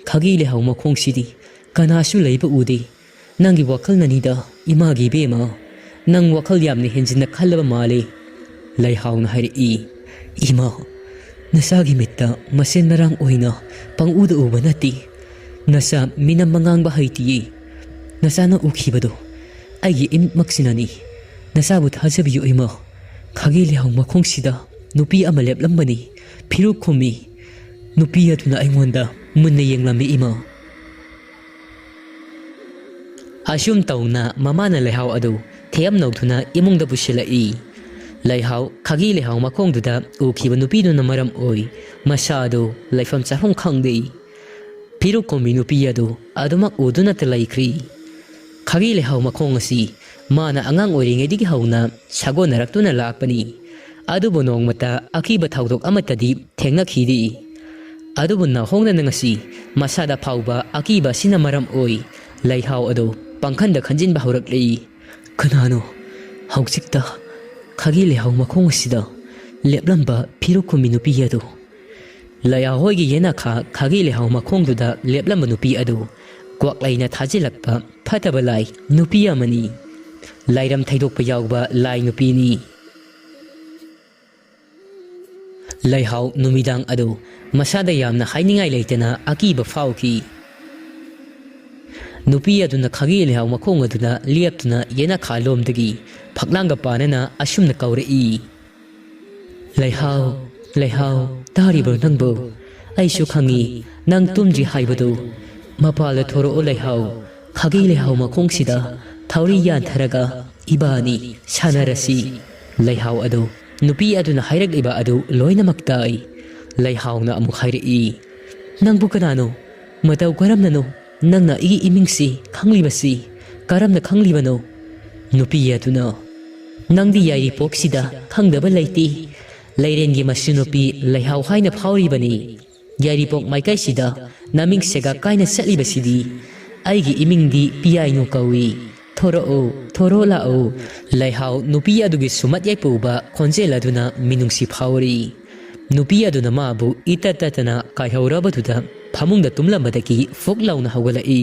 ꯈꯥꯒꯤ ꯂꯩꯍꯥꯎ ꯃꯈꯣꯡꯁꯤꯗꯤ ꯀꯅꯥꯁꯨ ꯂꯩꯕ ꯎꯗꯦ꯫ ꯅꯪꯒꯤ ꯋꯥꯈꯜꯅꯅꯤꯗ, ꯏꯃꯥꯒꯤ ꯏꯕꯦꯝꯃ꯫ ꯅꯪ ꯋꯥꯈꯜ ꯌꯥꯝꯅ ꯍꯦꯟꯖꯤꯟꯅ ꯈꯜꯂꯕ ꯃꯥꯜꯂꯦ"꯫ ꯂꯩꯍꯥꯎꯅ ꯍꯥꯏꯔꯛꯏ, "ꯏꯃꯥ, ꯅꯆꯥꯒꯤ ꯃꯤꯠꯇ ꯃꯁꯦꯟ ꯃꯔꯥꯡ ꯑꯣꯏꯅ ꯄꯪꯎꯗ ꯎꯕ ꯅꯠꯇꯦ꯫ ꯅꯆꯥ ꯃꯤꯅꯝ ꯃꯉꯥꯡꯕ ꯍꯩꯇꯤꯌꯦ꯫ ꯅꯆꯥꯅ ꯎꯈꯤꯕꯗꯣ ꯑꯩꯒꯤ ꯏꯃꯤꯠꯃꯛꯁꯤꯅꯅꯤ꯫ ꯅꯆꯥꯕꯨ ꯊꯥꯖꯕꯤꯌꯨ ꯏꯃꯥ꯫ ꯈꯥꯒꯤ ꯂꯩꯍꯥꯎ ꯃꯈꯣꯡꯁꯤꯗ ꯅꯨꯄꯤ ꯑꯃ ꯂꯦꯞꯂꯝꯕꯅꯤ, ꯐꯤꯔꯨꯛ ꯈꯨꯝꯃꯤ꯫ ꯅꯨꯄꯤ ꯑꯗꯨꯅ ꯑꯩꯉꯣꯟꯗ ꯃꯨꯟꯅ ꯌꯦꯡꯂꯝꯃꯤ ꯏꯃꯥ"꯫ ꯑꯁꯨꯝ ꯇꯧꯅ ꯃꯃꯥꯅ ꯂꯩꯍꯥꯎ ꯑꯗꯨ ꯊꯦꯝ ꯅꯧꯗꯨꯅ ꯏꯃꯨꯡꯗ ꯄꯨꯁꯤꯜꯂꯛꯏ꯫ ꯂꯩꯍꯥꯎ, ꯈꯥꯒꯤ ꯂꯩꯍꯥꯎ ꯃꯈꯣꯡꯗꯨꯗ ꯎꯈꯤꯕ ꯅꯨꯄꯤꯗꯨꯅ ꯃꯔꯝ ꯑꯣꯏ ꯃꯁꯥ ꯑꯗꯨ ꯂꯩꯐꯝ ꯆꯥꯐꯝ ꯈꯪꯗꯦ꯫ ꯐꯤꯔꯨꯛ ꯈꯨꯝꯕꯤ ꯅꯨꯄꯤ ꯑꯗꯨ ꯑꯗꯨꯃꯛ ꯎꯗꯨꯅꯇ ꯂꯩꯈ꯭ꯔꯤ꯫ ꯈꯥꯒꯤ ꯂꯩꯍꯥꯎ ꯃꯈꯣꯡ ꯑꯁꯤ ꯃꯥꯅ ꯑꯉꯥꯡ ꯑꯣꯏꯔꯤꯉꯩꯗꯒꯤ ꯍꯧꯅ ꯁꯥꯒꯣꯟꯅꯔꯛꯇꯨꯅ ꯂꯥꯛꯄꯅꯤ꯫ ꯑꯗꯨꯕꯨ ꯅꯣꯡꯃꯇ ꯑꯀꯤꯕ ꯊꯧꯗꯣꯛ ꯑꯃꯠꯇꯗꯤ ꯊꯦꯡꯅꯈꯤꯗꯦ꯫ ꯑꯗꯨꯕꯨ ꯅꯧꯍꯧꯅꯅ ꯉꯁꯤ ꯃꯁꯥꯗ ꯐꯥꯎꯕ ꯑꯀꯤꯕ ꯑꯁꯤꯅ ꯃꯔꯝ ꯑꯣꯏ ꯂꯩꯍꯥꯎ ꯑꯗꯨ ꯄꯪꯈꯟꯗ ꯈꯟꯖꯤꯟꯕ ꯍꯧꯔꯛꯂꯤ꯫ "ꯀꯅꯥꯅꯣ ꯍꯧꯖꯤꯛꯇ ꯈꯥꯒꯤ ꯂꯩꯍꯥꯎ ꯃꯈꯣꯡ ꯑꯁꯤꯗ ꯂꯦꯞꯂꯝꯕ ꯐꯤꯔꯨꯛ ꯈꯨꯝꯕꯤ ꯅꯨꯄꯤ ꯑꯗꯨ?" ꯂꯩꯍꯥꯎ ꯍꯣꯏꯒꯤ ꯌꯦꯅꯈꯥ ꯈꯥꯒꯤ ꯂꯩꯍꯥꯎ ꯃꯈꯣꯡꯗꯨꯗ ꯂꯦꯞꯂꯝꯕ ꯅꯨꯄꯤ ꯑꯗꯨ ꯀ꯭ꯋꯥꯛꯂꯩꯅ ꯊꯥꯖꯤꯜꯂꯛꯄ ꯐꯠꯇꯕ ꯂꯥꯏ ꯅꯨꯄꯤ ꯑꯃꯅꯤ꯫ ꯂꯥꯏꯔꯝ ꯊꯩꯗꯣꯛꯄ ꯌꯥꯎꯕ ꯂꯥꯏ ꯅꯨꯄꯤꯅꯤ꯫ ꯂꯩꯍꯥꯎ ꯅꯨꯃꯤꯗꯥꯡ ꯑꯗꯨ ꯃꯁꯥꯗ ꯌꯥꯝꯅ ꯍꯥꯏꯅꯤꯡꯉꯥꯏ ꯂꯩꯇꯅ ꯑꯀꯤꯕ ꯐꯥꯎꯈꯤ꯫ ꯅꯨꯄꯤ ꯑꯗꯨꯅ ꯈꯥꯒꯤ ꯂꯩꯍꯥꯎ ꯃꯈꯣꯡ ꯑꯗꯨꯗ ꯂꯦꯞꯇꯨꯅ ꯌꯦꯅꯈꯥ ꯂꯣꯝꯗꯒꯤ ꯐꯛꯂꯥꯡꯒ ꯄꯥꯅꯅ ꯑꯁꯨꯝꯅ ꯀꯧꯔꯛꯏ, "ꯂꯩꯍꯥꯎ, ꯂꯩꯍꯥꯎ, ꯇꯥꯔꯤꯕ꯭ꯔꯣ ꯅꯪꯕꯨ? ꯑꯩꯁꯨ ꯈꯪꯉꯤ, ꯅꯪ ꯇꯨꯝꯗ꯭ꯔꯤ ꯍꯥꯏꯕꯗꯨ꯫ ꯃꯄꯥꯜꯗ ꯊꯣꯔꯛꯑꯣ ꯂꯩꯍꯥꯎ, ꯈꯥꯒꯤ ꯂꯩꯍꯥꯎ ꯃꯈꯣꯡꯁꯤꯗ ꯊꯧꯔꯤ ꯌꯥꯟꯊꯔꯒ ꯏꯕꯥꯅꯤ ꯁꯥꯟꯅꯔꯁꯤ"꯫ ꯂꯩꯍꯥꯎ ꯑꯗꯨ ꯅꯨꯄꯤ ꯑꯗꯨꯅ ꯍꯥꯏꯔꯛꯂꯤꯕ ꯑꯗꯨ ꯂꯣꯏꯅꯃꯛ ꯇꯥꯏ꯫ ꯂꯩꯍꯥꯎꯅ ꯑꯃꯨꯛ ꯍꯥꯏꯔꯛꯏ, "ꯅꯪꯕꯨ ꯀꯅꯥꯅꯣ? ꯃꯇꯧ ꯀꯔꯝꯅꯅꯣ ꯅꯪꯅ ꯑꯩꯒꯤ ꯏꯃꯤꯡꯁꯤ ꯈꯪꯂꯤꯕꯁꯤ? ꯀꯔꯝꯅ ꯈꯪꯂꯤꯕꯅꯣ?" ꯅꯨꯄꯤ ꯑꯗꯨꯅ, "ꯅꯪꯗꯤ ꯌꯥꯏꯔꯤꯄꯣꯛꯁꯤꯗ ꯈꯪꯗꯕ ꯂꯩꯇꯦ꯫ ꯂꯩꯔꯦꯟꯒꯤ ꯃꯁꯨ ꯅꯨꯄꯤ ꯂꯩꯍꯥꯎ ꯍꯥꯏꯅ ꯐꯥꯎꯔꯤꯕꯅꯤ꯫ ꯌꯥꯏꯔꯤꯄꯣꯛ ꯃꯥꯏꯀꯩꯁꯤꯗ ꯅꯃꯤꯡ ꯁꯦꯒꯥꯛ ꯀꯥꯏꯅ ꯆꯠꯂꯤꯕꯁꯤꯗꯤ? ꯑꯩꯒꯤ ꯏꯃꯤꯡꯗꯤ ꯄꯤꯌꯥꯏꯅꯨ ꯀꯧꯏ"꯫ "ꯊꯣꯔꯛꯎ, ꯊꯣꯔꯛꯑꯣ ꯂꯥꯛꯎ"꯫ ꯂꯩꯍꯥꯎ ꯅꯨꯄꯤ ꯑꯗꯨꯒꯤ ꯁꯨꯃꯠ ꯌꯥꯏꯄꯨꯕ ꯈꯣꯟꯖꯦꯜ ꯑꯗꯨꯅ ꯃꯤꯅꯨꯡꯁꯤ ꯐꯥꯎꯔꯤ꯫ ꯅꯨꯄꯤ ꯑꯗꯨꯅ ꯃꯥꯕꯨ ꯏꯇꯠ ꯇꯠꯇꯅ ꯀꯥꯏꯍꯧꯔꯕꯗꯨꯗ ꯐꯃꯨꯡꯗ ꯇꯨꯝꯂꯝꯕꯗꯒꯤ ꯐꯨꯛ ꯂꯥꯎꯅ ꯍꯧꯒꯠꯂꯛꯏ꯫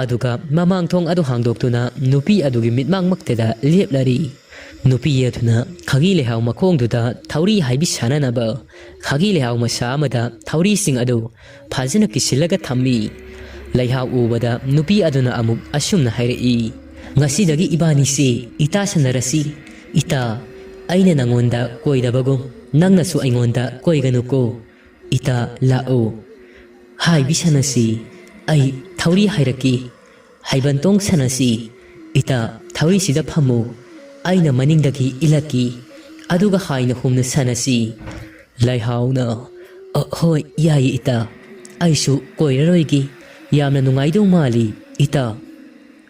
ꯑꯗꯨꯒ ꯃꯃꯥꯡ ꯊꯣꯡ ꯑꯗꯨ ꯍꯥꯡꯗꯣꯛꯇꯨꯅ ꯅꯨꯄꯤ ꯑꯗꯨꯒꯤ ꯃꯤꯠꯃꯥꯡꯃꯛꯇꯗ ꯂꯦꯞꯂꯔꯤ꯫ ꯅꯨꯄꯤ ꯑꯗꯨꯅ ꯈꯥꯒꯤ ꯂꯩꯍꯥꯎ ꯃꯈꯣꯡꯗꯨꯗ ꯊꯧꯔꯤ ꯍꯥꯏꯕꯤ ꯁꯥꯟꯅꯅꯕ ꯈꯥꯒꯤ ꯂꯩꯍꯥꯎ ꯃꯁꯥ ꯑꯃꯗ ꯊꯧꯔꯤꯁꯤꯡ ꯑꯗꯨ ꯐꯖꯅ ꯀꯤꯁꯤꯜꯂꯒ ꯊꯝꯃꯤ꯫ ꯂꯩꯍꯥꯎ ꯎꯕꯗ ꯅꯨꯄꯤ ꯑꯗꯨꯅ ꯑꯃꯨꯛ ꯑꯁꯨꯝꯅ ꯍꯥꯏꯔꯛꯏ, "ꯉꯁꯤꯗꯒꯤ ꯏꯕꯥꯅꯤꯁꯤ ꯏꯇꯥ ꯁꯥꯟꯅꯔꯁꯤ꯫ ꯏꯇꯥ, ꯑꯩꯅ ꯅꯪꯉꯣꯟꯗ ꯀꯣꯏꯗꯕꯒꯨꯝ ꯅꯪꯅꯁꯨ ꯑꯩꯉꯣꯟꯗ ꯀꯣꯏꯒꯅꯨꯀꯣ꯫ ꯏꯇꯥ, ꯂꯥꯛꯎ꯫ ꯍꯥꯏꯕꯤ ꯁꯥꯟꯅꯁꯤ꯫ ꯑꯩ ꯊꯧꯔꯤ ꯍꯥꯏꯔꯛꯀꯦ꯫ ꯍꯩꯕꯟꯇꯣꯡ ꯁꯥꯟꯅꯁꯤ꯫ ꯏꯇꯥ, ꯊꯧꯔꯤꯁꯤꯗ ꯐꯝꯃꯨ꯫ ꯑꯩꯅ ꯃꯅꯤꯡꯗꯒꯤ ꯏꯜꯂꯛꯀꯦ꯫ ꯑꯗꯨꯒ ꯍꯥꯏꯅ ꯍꯨꯝꯅ ꯁꯥꯟꯅꯁꯤ"꯫ ꯂꯩꯍꯥꯎꯅ, "ꯑ, ꯍꯣꯏ, ꯌꯥꯏꯌꯦ ꯏꯇꯥ꯫ ꯑꯩꯁꯨ ꯀꯣꯏꯔꯔꯣꯏꯒꯦ꯫ ꯌꯥꯝꯅ ꯅꯨꯡꯉꯥꯏꯗꯧ ꯃꯥꯜꯂꯤ ꯏꯇꯥ"꯫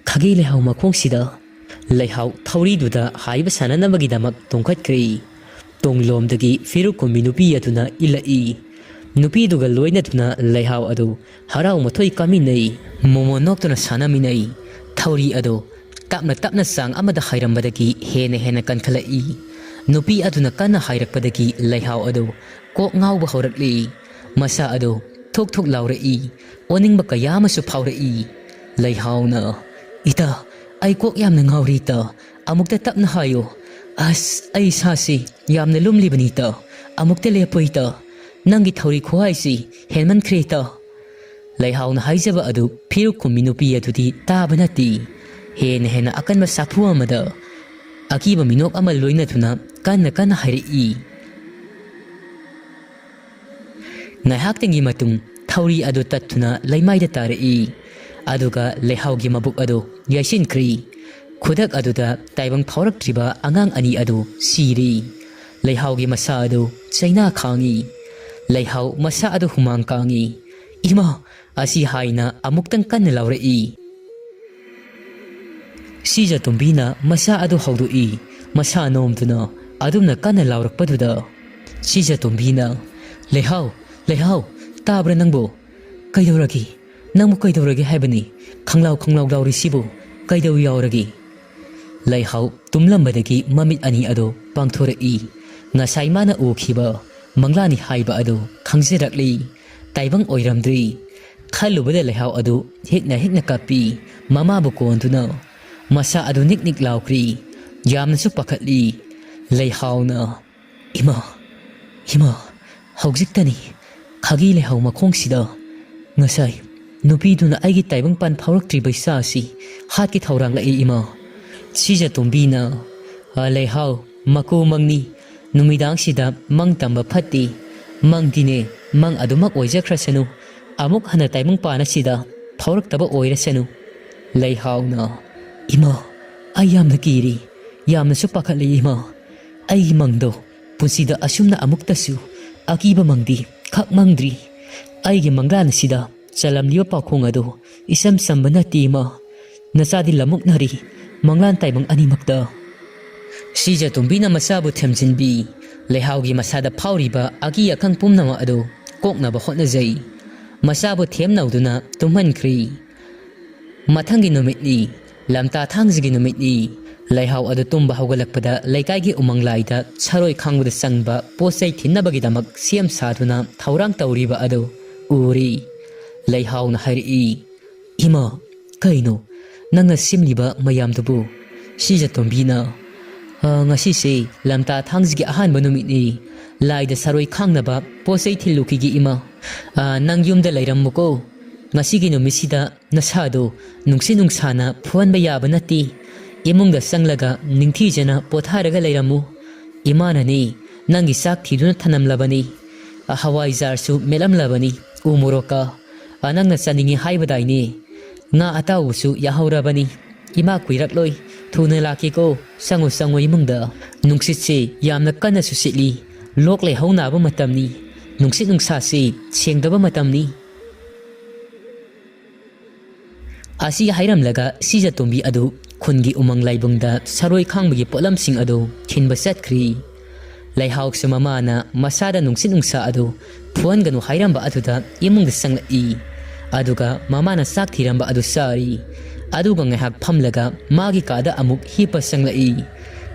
ꯈꯥꯒꯤ ꯂꯩꯍꯥꯎ ꯃꯈꯣꯡꯁꯤꯗ ꯂꯩꯍꯥꯎ ꯊꯧꯔꯤꯗꯨꯗ ꯍꯥꯏꯕ ꯁꯥꯟꯅꯅꯕꯒꯤꯗꯃꯛ ꯇꯣꯡꯈꯠꯈ꯭ꯔꯦ꯫ ꯇꯨꯡꯂꯣꯝꯗꯒꯤ ꯐꯤꯔꯨꯛ ꯀꯨꯝꯕꯤ ꯅꯨꯄꯤ ꯑꯗꯨꯅ ꯏꯜꯂꯛꯏ꯫ ꯅꯨꯄꯤꯗꯨꯒ ꯂꯣꯏꯅꯗꯨꯅ ꯂꯩꯍꯥꯎ ꯑꯗꯨ ꯍꯔꯥꯎ ꯃꯊꯣꯏ ꯀꯥꯃꯤꯟꯅꯩ꯫ ꯃꯣꯃꯣꯟ ꯅꯣꯛꯇꯨꯅ ꯁꯥꯟꯅꯃꯤꯟꯅꯩ꯫ ꯊꯧꯔꯤ ꯑꯗꯨ ꯇꯞꯅ ꯇꯞꯅ ꯆꯥꯡ ꯑꯃꯗ ꯍꯥꯏꯔꯝꯕꯗꯒꯤ ꯍꯦꯟꯅ ꯍꯦꯟꯅ ꯀꯟꯈꯠꯂꯛꯏ꯫ ꯅꯨꯄꯤ ꯑꯗꯨꯅ ꯀꯟꯅ ꯍꯥꯏꯔꯛꯄꯗꯒꯤ ꯂꯩꯍꯥꯎ ꯑꯗꯨ ꯀꯣꯛ ꯉꯥꯎꯕ ꯍꯧꯔꯛꯂꯤ꯫ ꯃꯁꯥ ꯑꯗꯨ ꯊꯨꯛ ꯊꯨꯛ ꯂꯥꯎꯔꯛꯏ꯫ ꯑꯣꯅꯤꯡꯕ ꯀꯌꯥ ꯑꯃꯁꯨ ꯐꯥꯎꯔꯛꯏ꯫ ꯂꯩꯍꯥꯎꯅ, "ꯏꯇꯥ, ꯑꯩ ꯀꯣꯛ ꯌꯥꯝꯅ ꯉꯥꯎꯔꯤ ꯏꯇꯥ꯫ ꯑꯃꯨꯛꯇ ꯇꯞꯅ ꯍꯥꯏꯌꯨ꯫ ꯑꯁ, ꯑꯩ ꯏꯁꯥꯁꯤ ꯌꯥꯝꯅ ꯂꯨꯝꯂꯤꯕꯅꯤ ꯏꯇꯥ꯫ ꯑꯃꯨꯛꯇ ꯂꯦꯞꯄꯨ ꯏꯇꯥ꯫ ꯅꯪꯒꯤ ꯊꯧꯔꯤ ꯈꯨꯍꯥꯏꯁꯤ ꯍꯦꯟꯃꯟꯈ꯭ꯔꯦ ꯏꯇꯥ"꯫ ꯂꯩꯍꯥꯎꯅ ꯍꯥꯏꯖꯕ ꯑꯗꯨ ꯐꯤꯔꯨꯛ ꯀꯨꯝꯕꯤ ꯅꯨꯄꯤ ꯑꯗꯨꯗꯤ ꯇꯥꯕ ꯅꯠꯇꯦ꯫ ꯍꯦꯟꯅ ꯍꯦꯟꯅ ꯑꯀꯟꯕ ꯁꯥꯐꯨ ꯑꯃꯗ ꯑꯀꯤꯕ ꯃꯤꯅꯣꯛ ꯑꯃ ꯂꯣꯏꯅꯗꯨꯅ ꯀꯟꯅ ꯀꯟꯅ ꯍꯥꯏꯔꯛꯏ꯫ ꯉꯥꯏꯍꯥꯛꯇꯪꯒꯤ ꯃꯇꯨꯡ ꯊꯧꯔꯤ ꯑꯗꯨ ꯇꯠꯇꯨꯅ ꯂꯩꯃꯥꯏꯗ ꯇꯥꯔꯛꯏ꯫ ꯑꯗꯨꯒ ꯂꯩꯍꯥꯎꯒꯤ ꯃꯕꯨꯛ ꯑꯗꯨ ꯌꯩꯁꯤꯟꯈ꯭ꯔꯤ꯫ ꯈꯨꯗꯛ ꯑꯗꯨꯗ ꯇꯥꯏꯕꯪ ꯐꯥꯎꯔꯛꯇ꯭ꯔꯤꯕ ꯑꯉꯥꯡ ꯑꯅꯤ ꯑꯗꯨ ꯁꯤꯔꯤ꯫ ꯂꯩꯍꯥꯎꯒꯤ ꯃꯁꯥ ꯑꯗꯨ ꯆꯩꯅꯥ ꯈꯥꯡꯉꯤ꯫ ꯂꯩꯍꯥꯎ ꯃꯁꯥ ꯑꯗꯨ ꯍꯨꯃꯥꯡ ꯀꯥꯡꯉꯤ꯫ "ꯏꯃꯥ!" ꯑꯁꯤ ꯍꯥꯏꯅ ꯑꯃꯨꯛꯇꯪ ꯀꯟꯅ ꯂꯥꯎꯔꯛꯏ꯫ ꯁꯤꯖꯇꯣꯝꯕꯤꯅ ꯃꯁꯥ ꯑꯗꯨ ꯍꯧꯗꯣꯛꯏ꯫ ꯃꯁꯥ ꯅꯣꯝꯗꯨꯅ ꯑꯗꯨꯝꯅ ꯀꯟꯅ ꯂꯥꯎꯔꯛꯄꯗꯨꯗ ꯁꯤꯖꯇꯣꯝꯕꯤꯅ, "ꯂꯩꯍꯥꯎ, ꯂꯩꯍꯥꯎ, ꯇꯥꯕ꯭ꯔꯥ ꯅꯪꯕꯨ? ꯀꯩꯗꯧꯔꯒꯦ? "ꯅꯪꯕꯨ ꯀꯩꯗꯧꯔꯒꯦ ꯍꯥꯏꯕꯅꯤ? ꯈꯪꯂꯥꯎ ꯈꯪꯂꯥꯎ ꯂꯥꯎꯔꯤꯁꯤꯕꯨ ꯀꯩꯗꯧ ꯌꯥꯎꯔꯒꯦ?" ꯂꯩꯍꯥꯎ ꯇꯨꯝꯂꯝꯕꯗꯒꯤ ꯃꯃꯤꯠ ꯑꯅꯤ ꯑꯗꯨ ꯄꯥꯡꯊꯣꯔꯛꯏ꯫ ꯉꯁꯥꯏ ꯃꯥꯅ ꯎꯈꯤꯕ ꯃꯪꯂꯥꯅꯤ ꯍꯥꯏꯕ ꯑꯗꯨ ꯈꯪꯖꯔꯛꯂꯤ꯫ ꯇꯥꯏꯕꯪ ꯑꯣꯏꯔꯝꯗ꯭ꯔꯤ꯫ ꯈꯜꯂꯨꯕꯗ ꯂꯩꯍꯥꯎ ꯑꯗꯨ ꯍꯤꯛꯅ ꯍꯤꯛꯅ ꯀꯞꯄꯤ꯫ ꯃꯃꯥꯕꯨ ꯀꯣꯟꯗꯨꯅ ꯃꯁꯥ ꯑꯗꯨ ꯅꯤꯛ ꯅꯤꯛ ꯂꯥꯎꯈ꯭ꯔꯤ꯫ ꯌꯥꯝꯅꯁꯨ ꯄꯥꯈꯠꯂꯤ꯫ ꯂꯩꯍꯥꯎꯅ, "ꯏꯃꯥ, ꯏꯃꯥ, ꯍꯧꯖꯤꯛꯇꯅꯤ ꯈꯥꯒꯤ ꯂꯩꯍꯥꯎ ꯃꯈꯣꯡꯁꯤꯗ ꯉꯁꯥꯏ ꯅꯨꯄꯤꯗꯨꯅ ꯑꯩꯒꯤ ꯇꯥꯏꯕꯪꯄꯥꯟ ꯐꯥꯎꯔꯛꯇ꯭ꯔꯤꯕ ꯏꯆꯥ ꯑꯁꯤ ꯍꯥꯠꯀꯦ ꯊꯧꯔꯥꯡꯂꯛꯏ, ꯏꯃꯥ꯫" ꯁꯤꯖꯇꯣꯝꯕꯤꯅ, "ꯑ, ꯂꯩꯍꯥꯎ, ꯃꯀꯨ ꯃꯪꯅꯤ꯫ ꯅꯨꯃꯤꯗꯥꯡꯁꯤꯗ ꯃꯪ ꯇꯝꯕ ꯐꯠꯇꯦ꯫ ꯃꯪꯗꯤꯅꯦ, ꯃꯪ ꯑꯗꯨꯃꯛ ꯑꯣꯏꯖꯈ꯭ꯔꯁꯅꯨ꯫ ꯑꯃꯨꯛ ꯍꯟꯅ ꯇꯥꯏꯕꯪꯄꯥꯟ ꯑꯁꯤꯗ ꯐꯥꯎꯔꯛꯇꯕ ꯑꯣꯏꯔꯁꯅꯨ꯫" ꯂꯩꯍꯥꯎꯅ, "ꯏꯃꯥ, ꯑꯩ ꯌꯥꯝꯅ ꯀꯤꯔꯤ, ꯌꯥꯝꯅꯁꯨ ꯄꯥꯈꯠꯂꯤ, ꯏꯃꯥ꯫ ꯑꯩꯒꯤ ꯃꯪꯗꯣ ꯄꯨꯟꯁꯤꯗ ꯑꯁꯨꯝꯅ ꯑꯃꯨꯛꯇꯁꯨ ꯑꯀꯤꯕ ꯃꯪꯗꯤ ꯈꯛ ꯃꯪꯗ꯭ꯔꯤ꯫ ꯑꯩꯒꯤ ꯃꯪꯂꯥꯟ ꯑꯁꯤꯗ ꯆꯜꯂꯝꯂꯤꯕ ꯄꯥꯎꯈꯣꯡ ꯑꯗꯨ ꯏꯆꯝ ꯆꯝꯕ ꯅꯠꯇꯦ, ꯏꯃꯥ꯫ ꯅꯆꯥꯗꯤ ꯂꯝꯃꯨꯛꯅꯔꯤ, ꯃꯪꯂꯥꯟ ꯇꯥꯏꯕꯪ ꯑꯅꯤꯃꯛꯇ꯫" ꯁꯤꯖꯇꯣꯝꯕꯤꯅ ꯃꯆꯥꯕꯨ ꯊꯦꯝꯖꯤꯟꯕꯤ꯫ ꯂꯩꯍꯥꯎꯒꯤ ꯃꯁꯥꯗ ꯐꯥꯎꯔꯤꯕ ꯑꯀꯤ ꯑꯈꯪ ꯄꯨꯝꯅꯃꯛ ꯑꯗꯨ ꯀꯣꯛꯅꯕ ꯍꯣꯠꯅꯖꯩ꯫ ꯃꯆꯥꯕꯨ ꯊꯦꯝꯅꯧꯗꯨꯅ ꯇꯨꯝꯍꯟꯈ꯭ꯔꯤ꯫ ꯃꯊꯪꯒꯤ ꯅꯨꯃꯤꯠꯅꯤ꯫ ꯂꯝꯇꯥ ꯊꯥꯡꯖꯒꯤ ꯅꯨꯃꯤꯠꯅꯤ꯫ ꯂꯩꯍꯥꯎ ꯑꯗꯨ ꯇꯨꯝꯕ ꯍꯧꯒꯠꯂꯛꯄꯗ ꯂꯩꯀꯥꯏꯒꯤ ꯎꯃꯪ ꯂꯥꯏꯗ ꯁꯔꯣꯏ ꯈꯥꯡꯕꯗ ꯆꯪꯕ ꯄꯣꯠ ꯆꯩ ꯊꯤꯟꯅꯕꯒꯤꯗꯃꯛ ꯁꯦꯝ ꯁꯥꯗꯨꯅ ꯊꯧꯔꯥꯡ ꯇꯧꯔꯤꯕ ꯑꯗꯨ ꯎꯔꯤ꯫ ꯂꯩꯍꯥꯎꯅ ꯍꯥꯏꯔꯛꯏ, "ꯏꯃꯥ, ꯀꯩꯅꯣ ꯅꯪꯅ ꯁꯦꯝꯂꯤꯕ ꯃꯌꯥꯝꯗꯨꯕꯨ?" ꯁꯤꯖꯇꯣꯝꯕꯤꯅ, "ꯑ, ꯉꯁꯤꯁꯦ ꯂꯝꯇꯥ ꯊꯥꯡꯖꯒꯤ ꯑꯍꯥꯟꯕ ꯅꯨꯃꯤꯠꯅꯤ꯫ ꯂꯥꯏꯗ ꯁꯔꯣꯏ ꯈꯥꯡꯅꯕ ꯄꯣꯠ ꯆꯩ ꯊꯤꯜꯂꯨꯈꯤꯒꯦ, ꯏꯃꯥ꯫ ꯑ, ꯅꯪ ꯌꯨꯝꯗ ꯂꯩꯔꯝꯃꯨꯀꯣ꯫ ꯉꯁꯤꯒꯤ ꯅꯨꯃꯤꯠꯁꯤꯗ ꯅꯁꯥꯗꯣ ꯅꯨꯡꯁꯤꯠ ꯅꯨꯡꯁꯥꯅ ꯐꯨꯍꯟꯕ ꯌꯥꯕ ꯅꯠꯇꯦ꯫ ꯏꯃꯨꯡꯗ ꯆꯪꯂꯒ ꯅꯤꯡꯊꯤꯖꯅ ꯄꯣꯊꯥꯔꯒ ꯂꯩꯔꯝꯃꯨ꯫ ꯏꯃꯥꯅꯅꯤ ꯅꯪꯒꯤ ꯆꯥꯛ ꯊꯤꯗꯨꯅ ꯊꯅꯝꯂꯕꯅꯤ꯫ ꯍꯋꯥꯏꯖꯥꯔꯁꯨ ꯃꯦꯠꯂꯝꯂꯕꯅꯤ꯫ ꯎ ꯃꯣꯔꯣꯛꯀ꯫ ꯑ, ꯅꯪꯅ ꯆꯥꯅꯤꯡꯉꯤ ꯍꯥꯏꯕꯗꯥꯏꯅꯦ? ꯉꯥ ꯑꯇꯥꯎꯕꯁꯨ ꯌꯥꯍꯧꯔꯕꯅꯤ꯫ ꯏꯃꯥ ꯀꯨꯏꯔꯛꯂꯣꯏ꯫ ꯊꯨꯅ ꯂꯥꯛꯀꯦꯀꯣ꯫ ꯆꯪꯉꯨ, ꯆꯪꯉꯨ ꯏꯃꯨꯡꯗ꯫ ꯅꯨꯡꯁꯤꯠꯁꯦ ꯌꯥꯝꯅ ꯀꯟꯅꯁꯨ ꯁꯤꯠꯂꯤ꯫ ꯂꯣꯛ ꯂꯥꯏꯍꯧ ꯅꯥꯕ ꯃꯇꯝꯅꯤ꯫ ꯅꯨꯡꯁꯤꯠ ꯅꯨꯡꯁꯥꯁꯦ ꯁꯦꯡꯗꯕ ꯃꯇꯝꯅꯤ꯫" ꯑꯁꯤ ꯍꯥꯏꯔꯝꯂꯒ ꯁꯤꯖꯇꯣꯝꯕꯤ ꯑꯗꯨ ꯈꯨꯟꯒꯤ ꯎꯃꯪ ꯂꯥꯏꯕꯨꯡꯗ ꯁꯔꯣꯏ ꯈꯥꯡꯕꯒꯤ ꯄꯣꯠꯂꯝꯁꯤꯡ ꯑꯗꯨ ꯊꯤꯟꯕ ꯆꯠꯈ꯭ꯔꯤ꯫ ꯂꯩꯍꯥꯎꯁꯨ ꯃꯃꯥꯅ ꯃꯁꯥꯗ ꯅꯨꯡꯁꯤꯠ ꯅꯨꯡꯁꯥ ꯑꯗꯨ ꯐꯨꯍꯟꯒꯅꯨ ꯍꯥꯏꯔꯝꯕ ꯑꯗꯨꯗ ꯏꯃꯨꯡꯗ ꯆꯪꯂꯛꯏ꯫ ꯑꯗꯨꯒ ꯃꯃꯥꯅ ꯆꯥꯛ ꯊꯤꯔꯝꯕ ꯑꯗꯨ ꯆꯥꯔꯤ꯫ ꯑꯗꯨꯒ ꯉꯥꯏꯍꯥꯛ ꯐꯝꯂꯒ ꯃꯥꯒꯤ ꯀꯥꯗ ꯑꯃꯨꯛ ꯍꯤꯞꯄ ꯆꯪꯂꯛꯏ꯫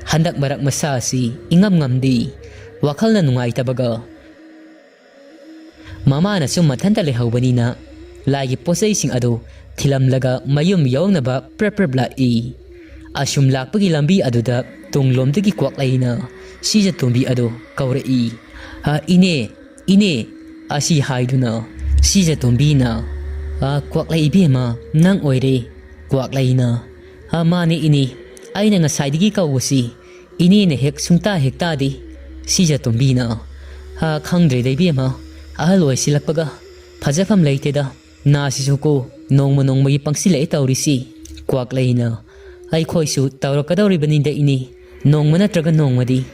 ꯍꯟꯗꯛ ꯃꯔꯛ ꯃꯁꯥ ꯑꯁꯤ ꯏꯉꯝ ꯉꯝꯗꯦ꯫ ꯋꯥꯈꯜꯅ ꯅꯨꯡꯉꯥꯏꯇꯕꯒ꯫ ꯃꯃꯥꯅꯁꯨ ꯃꯊꯟꯇ ꯂꯩꯍꯧꯕꯅꯤꯅ ꯂꯥꯏꯒꯤ ꯄꯣꯠꯆꯩꯁꯤꯡ ꯑꯗꯨ ꯊꯤꯜꯂꯝꯂꯒ ꯃꯌꯨꯝ ꯌꯧꯅꯕ ꯄ꯭ꯔꯞ ꯄ꯭ꯔꯞ ꯂꯥꯛꯏ꯫ ꯑꯁꯨꯝ ꯂꯥꯛꯄꯒꯤ ꯂꯝꯕꯤ ꯑꯗꯨꯗ ꯇꯨꯡꯂꯣꯝꯗꯒꯤ ꯀ꯭ꯋꯥꯛꯂꯩꯅ ꯁꯤꯖꯇꯣꯝꯕꯤ ꯑꯗꯨ ꯀꯧꯔꯛꯏ꯫ "ꯑ, ꯏꯅꯦ, ꯏꯅꯦ!" ꯑꯁꯤ ꯍꯥꯏꯗꯨꯅ ꯁꯤꯖꯇꯣꯝꯕꯤꯅ, "ꯑ, ꯀ꯭ꯋꯥꯛꯂꯩ ꯏꯕꯦꯝꯃ, ꯅꯪ ꯑꯣꯏꯔꯦ?" ꯀ꯭ꯋꯥꯛꯂꯩꯅ, "ꯑ, ꯃꯥꯅꯦ ꯏꯅꯦ, ꯑꯩꯅ ꯉꯁꯥꯏꯗꯒꯤ ꯀꯧꯕꯁꯤ ꯏꯅꯦꯅ ꯍꯦꯛ ꯁꯨꯡꯇꯥ ꯍꯦꯛ ꯇꯥꯗꯦ꯫" ꯁꯤꯖꯇꯣꯝꯕꯤꯅ, "ꯑ, ꯈꯪꯗ꯭ꯔꯦꯗ ꯏꯕꯦꯝꯃ, ꯑꯍꯜ ꯑꯣꯏꯁꯤꯜꯂꯛꯄꯒ ꯐꯖꯐꯝ ꯂꯩꯇꯦꯗ꯫ ꯅꯥꯁꯤꯁꯨ ꯀꯣ ꯅꯣꯡꯃ ꯅꯣꯡꯃꯒꯤ ꯄꯪꯁꯤꯜꯂꯛꯑꯦ ꯇꯧꯔꯤꯁꯤ꯫" ꯀ꯭ꯋꯥꯛꯂꯩꯅ, "ꯑꯩꯈꯣꯏꯁꯨ ꯇꯧꯔꯛꯀꯗꯧꯔꯤꯕꯅꯤꯗ ꯏꯅꯦ, ꯅꯣꯡꯃ ꯅꯠꯇ꯭ꯔꯒ ꯅꯣꯡꯃꯗꯤ꯫"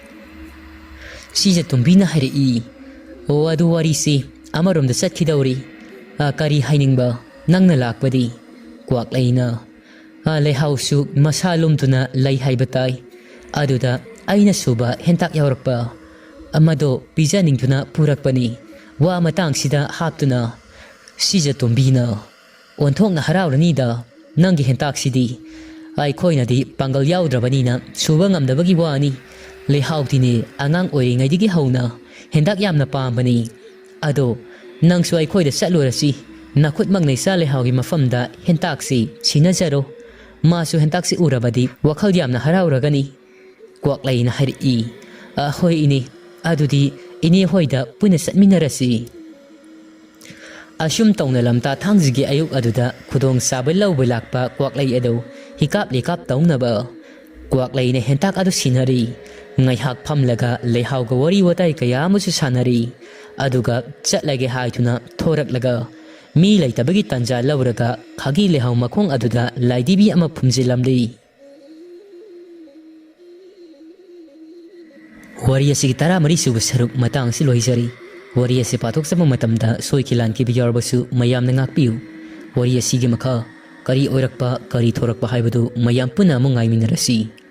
ꯁꯤꯖꯇꯣꯝꯕꯤꯅ ꯍꯥꯏꯔꯛꯏ, "ꯑꯣ, ꯑꯗꯨ ꯋꯥꯔꯤꯁꯤ ꯑꯃꯔꯣꯝꯗ ꯆꯠꯈꯤꯗꯧꯔꯤ꯫ ꯑ, ꯀꯔꯤ ꯍꯥꯏꯅꯤꯡꯕ ꯅꯪꯅ ꯂꯥꯛꯄꯗꯤ?" ꯀ꯭ꯋꯥꯛꯂꯩꯅ, "ꯑ, ꯂꯩꯍꯥꯎꯁꯨ ꯃꯁꯥ ꯂꯨꯝꯗꯨꯅ ꯂꯩ ꯍꯥꯏꯕ ꯇꯥꯏ꯫ ꯑꯗꯨꯗ ꯑꯩꯅ ꯁꯨꯕ ꯍꯦꯟꯇꯥꯛ ꯌꯥꯎꯔꯛꯄ ꯑꯃꯗꯣ ꯄꯤꯖꯅꯤꯡꯗꯨꯅ ꯄꯨꯔꯛꯄꯅꯤ꯫ ꯋꯥ ꯃꯇꯥꯡꯁꯤꯗ ꯍꯥꯞꯇꯨꯅ ꯁꯤꯖꯇꯣꯝꯕꯤꯅ, ꯑꯣꯟꯊꯣꯛꯅ ꯍꯔꯥꯎꯔꯅꯤꯗ ꯅꯪꯒꯤ ꯍꯦꯟꯇꯥꯛꯁꯤꯗꯤ꯫ ꯑꯩꯈꯣꯏꯅꯗꯤ ꯄꯥꯡꯒꯜ ꯌꯥꯎꯗ꯭ꯔꯕꯅꯤꯅ ꯁꯨꯕ ꯉꯝꯗꯕꯒꯤ ꯋꯥꯅꯤ꯫ ꯂꯩꯍꯥꯎꯗꯤꯅꯦ ꯑꯉꯥꯡ ꯑꯣꯏꯔꯤꯉꯩꯗꯒꯤ ꯍꯧꯅ ꯍꯦꯟꯇꯥꯛ ꯌꯥꯝꯅ ꯄꯥꯝꯕꯅꯤ꯫ ꯑꯗꯣ ꯅꯪꯁꯨ ꯑꯩꯈꯣꯏꯗ ꯆꯠꯂꯨꯔꯁꯤ꯫ ꯅꯈꯨꯠꯃꯛꯅ ꯏꯆꯥ ꯂꯩꯍꯥꯎꯒꯤ ꯃꯐꯝꯗ ꯍꯦꯟꯇꯥꯛꯁꯤ ꯁꯤꯟꯅꯖꯔꯣ꯫ ꯃꯥꯁꯨ ꯍꯦꯟꯇꯥꯛꯁꯤ ꯎꯔꯕꯗꯤ ꯋꯥꯈꯜ ꯌꯥꯝꯅ ꯍꯔꯥꯎꯔꯒꯅꯤ꯫" ꯀ꯭ꯋꯥꯛꯂꯩꯅ ꯍꯥꯏꯔꯛꯏ, "ꯑ, ꯍꯣꯏ ꯏꯅꯦ, ꯑꯗꯨꯗꯤ ꯏꯅꯦ ꯍꯣꯏꯗ ꯄꯨꯟꯅ ꯆꯠꯃꯤꯟꯅꯔꯁꯤ꯫" ꯑꯁꯨꯝ ꯇꯧꯅ ꯂꯝꯇꯥ ꯊꯥꯡꯖꯒꯤ ꯑꯌꯨꯛ ꯑꯗꯨꯗ ꯈꯨꯗꯣꯡꯆꯥꯕ ꯂꯧꯕ ꯂꯥꯛꯄ ꯀ꯭ꯋꯥꯛꯂꯩ ꯑꯗꯨ ꯍꯤꯀꯥꯞ ꯂꯤꯀꯥꯞ ꯇꯧꯅꯕ ꯀ꯭ꯋꯥꯛꯂꯩꯅ ꯍꯦꯟꯇꯥꯛ ꯑꯗꯨ ꯁꯤꯟꯅꯔꯤ꯫ ꯉꯥꯏꯍꯥꯛ ꯐꯝꯂꯒ ꯂꯩꯍꯥꯎꯒ ꯋꯥꯔꯤ ꯋꯥꯇꯥꯏ ꯀꯌꯥ ꯑꯃꯁꯨ ꯁꯥꯟꯅꯔꯤ꯫ ꯑꯗꯨꯒ ꯆꯠꯂꯒꯦ ꯍꯥꯏꯗꯨꯅ ꯊꯣꯔꯛꯂꯒ ꯃꯤ ꯂꯩꯇꯕꯒꯤ ꯇꯥꯟꯖꯥ ꯂꯧꯔꯒ ꯈꯥꯒꯤ ꯂꯩꯍꯥꯎ ꯃꯈꯣꯡ ꯑꯗꯨꯗ ꯂꯥꯏꯙꯤꯕꯤ ꯑꯃ ꯐꯨꯝꯖꯤꯜꯂꯝꯂꯤ꯫ ꯋꯥꯔꯤ ꯑꯁꯤꯒꯤ ꯇꯔꯥꯃꯔꯤ ꯁꯨꯕ ꯁꯔꯨꯛ ꯃꯇꯥꯡ ꯑꯁꯤ ꯂꯣꯏꯖꯔꯤ꯫ ꯋꯥꯔꯤ ꯑꯁꯤ ꯄꯥꯊꯣꯛꯆꯕ ꯃꯇꯝꯗ ꯁꯣꯏꯈꯤ ꯂꯥꯟꯈꯤꯕ ꯌꯥꯎꯔꯕꯁꯨ ꯃꯌꯥꯝꯅ ꯉꯥꯛꯄꯤꯌꯨ꯫ ꯋꯥꯔꯤ ꯑꯁꯤꯒꯤ ꯃꯈꯥ ꯀꯔꯤ ꯑꯣꯏꯔꯛꯄ, ꯀꯔꯤ ꯊꯣꯔꯛꯄ ꯍꯥꯏꯕꯗꯨ ꯃꯌꯥꯝ ꯄꯨꯟꯅ ꯑꯃꯨꯛ ꯉꯥꯏꯃꯤꯟꯅꯔꯁꯤ꯫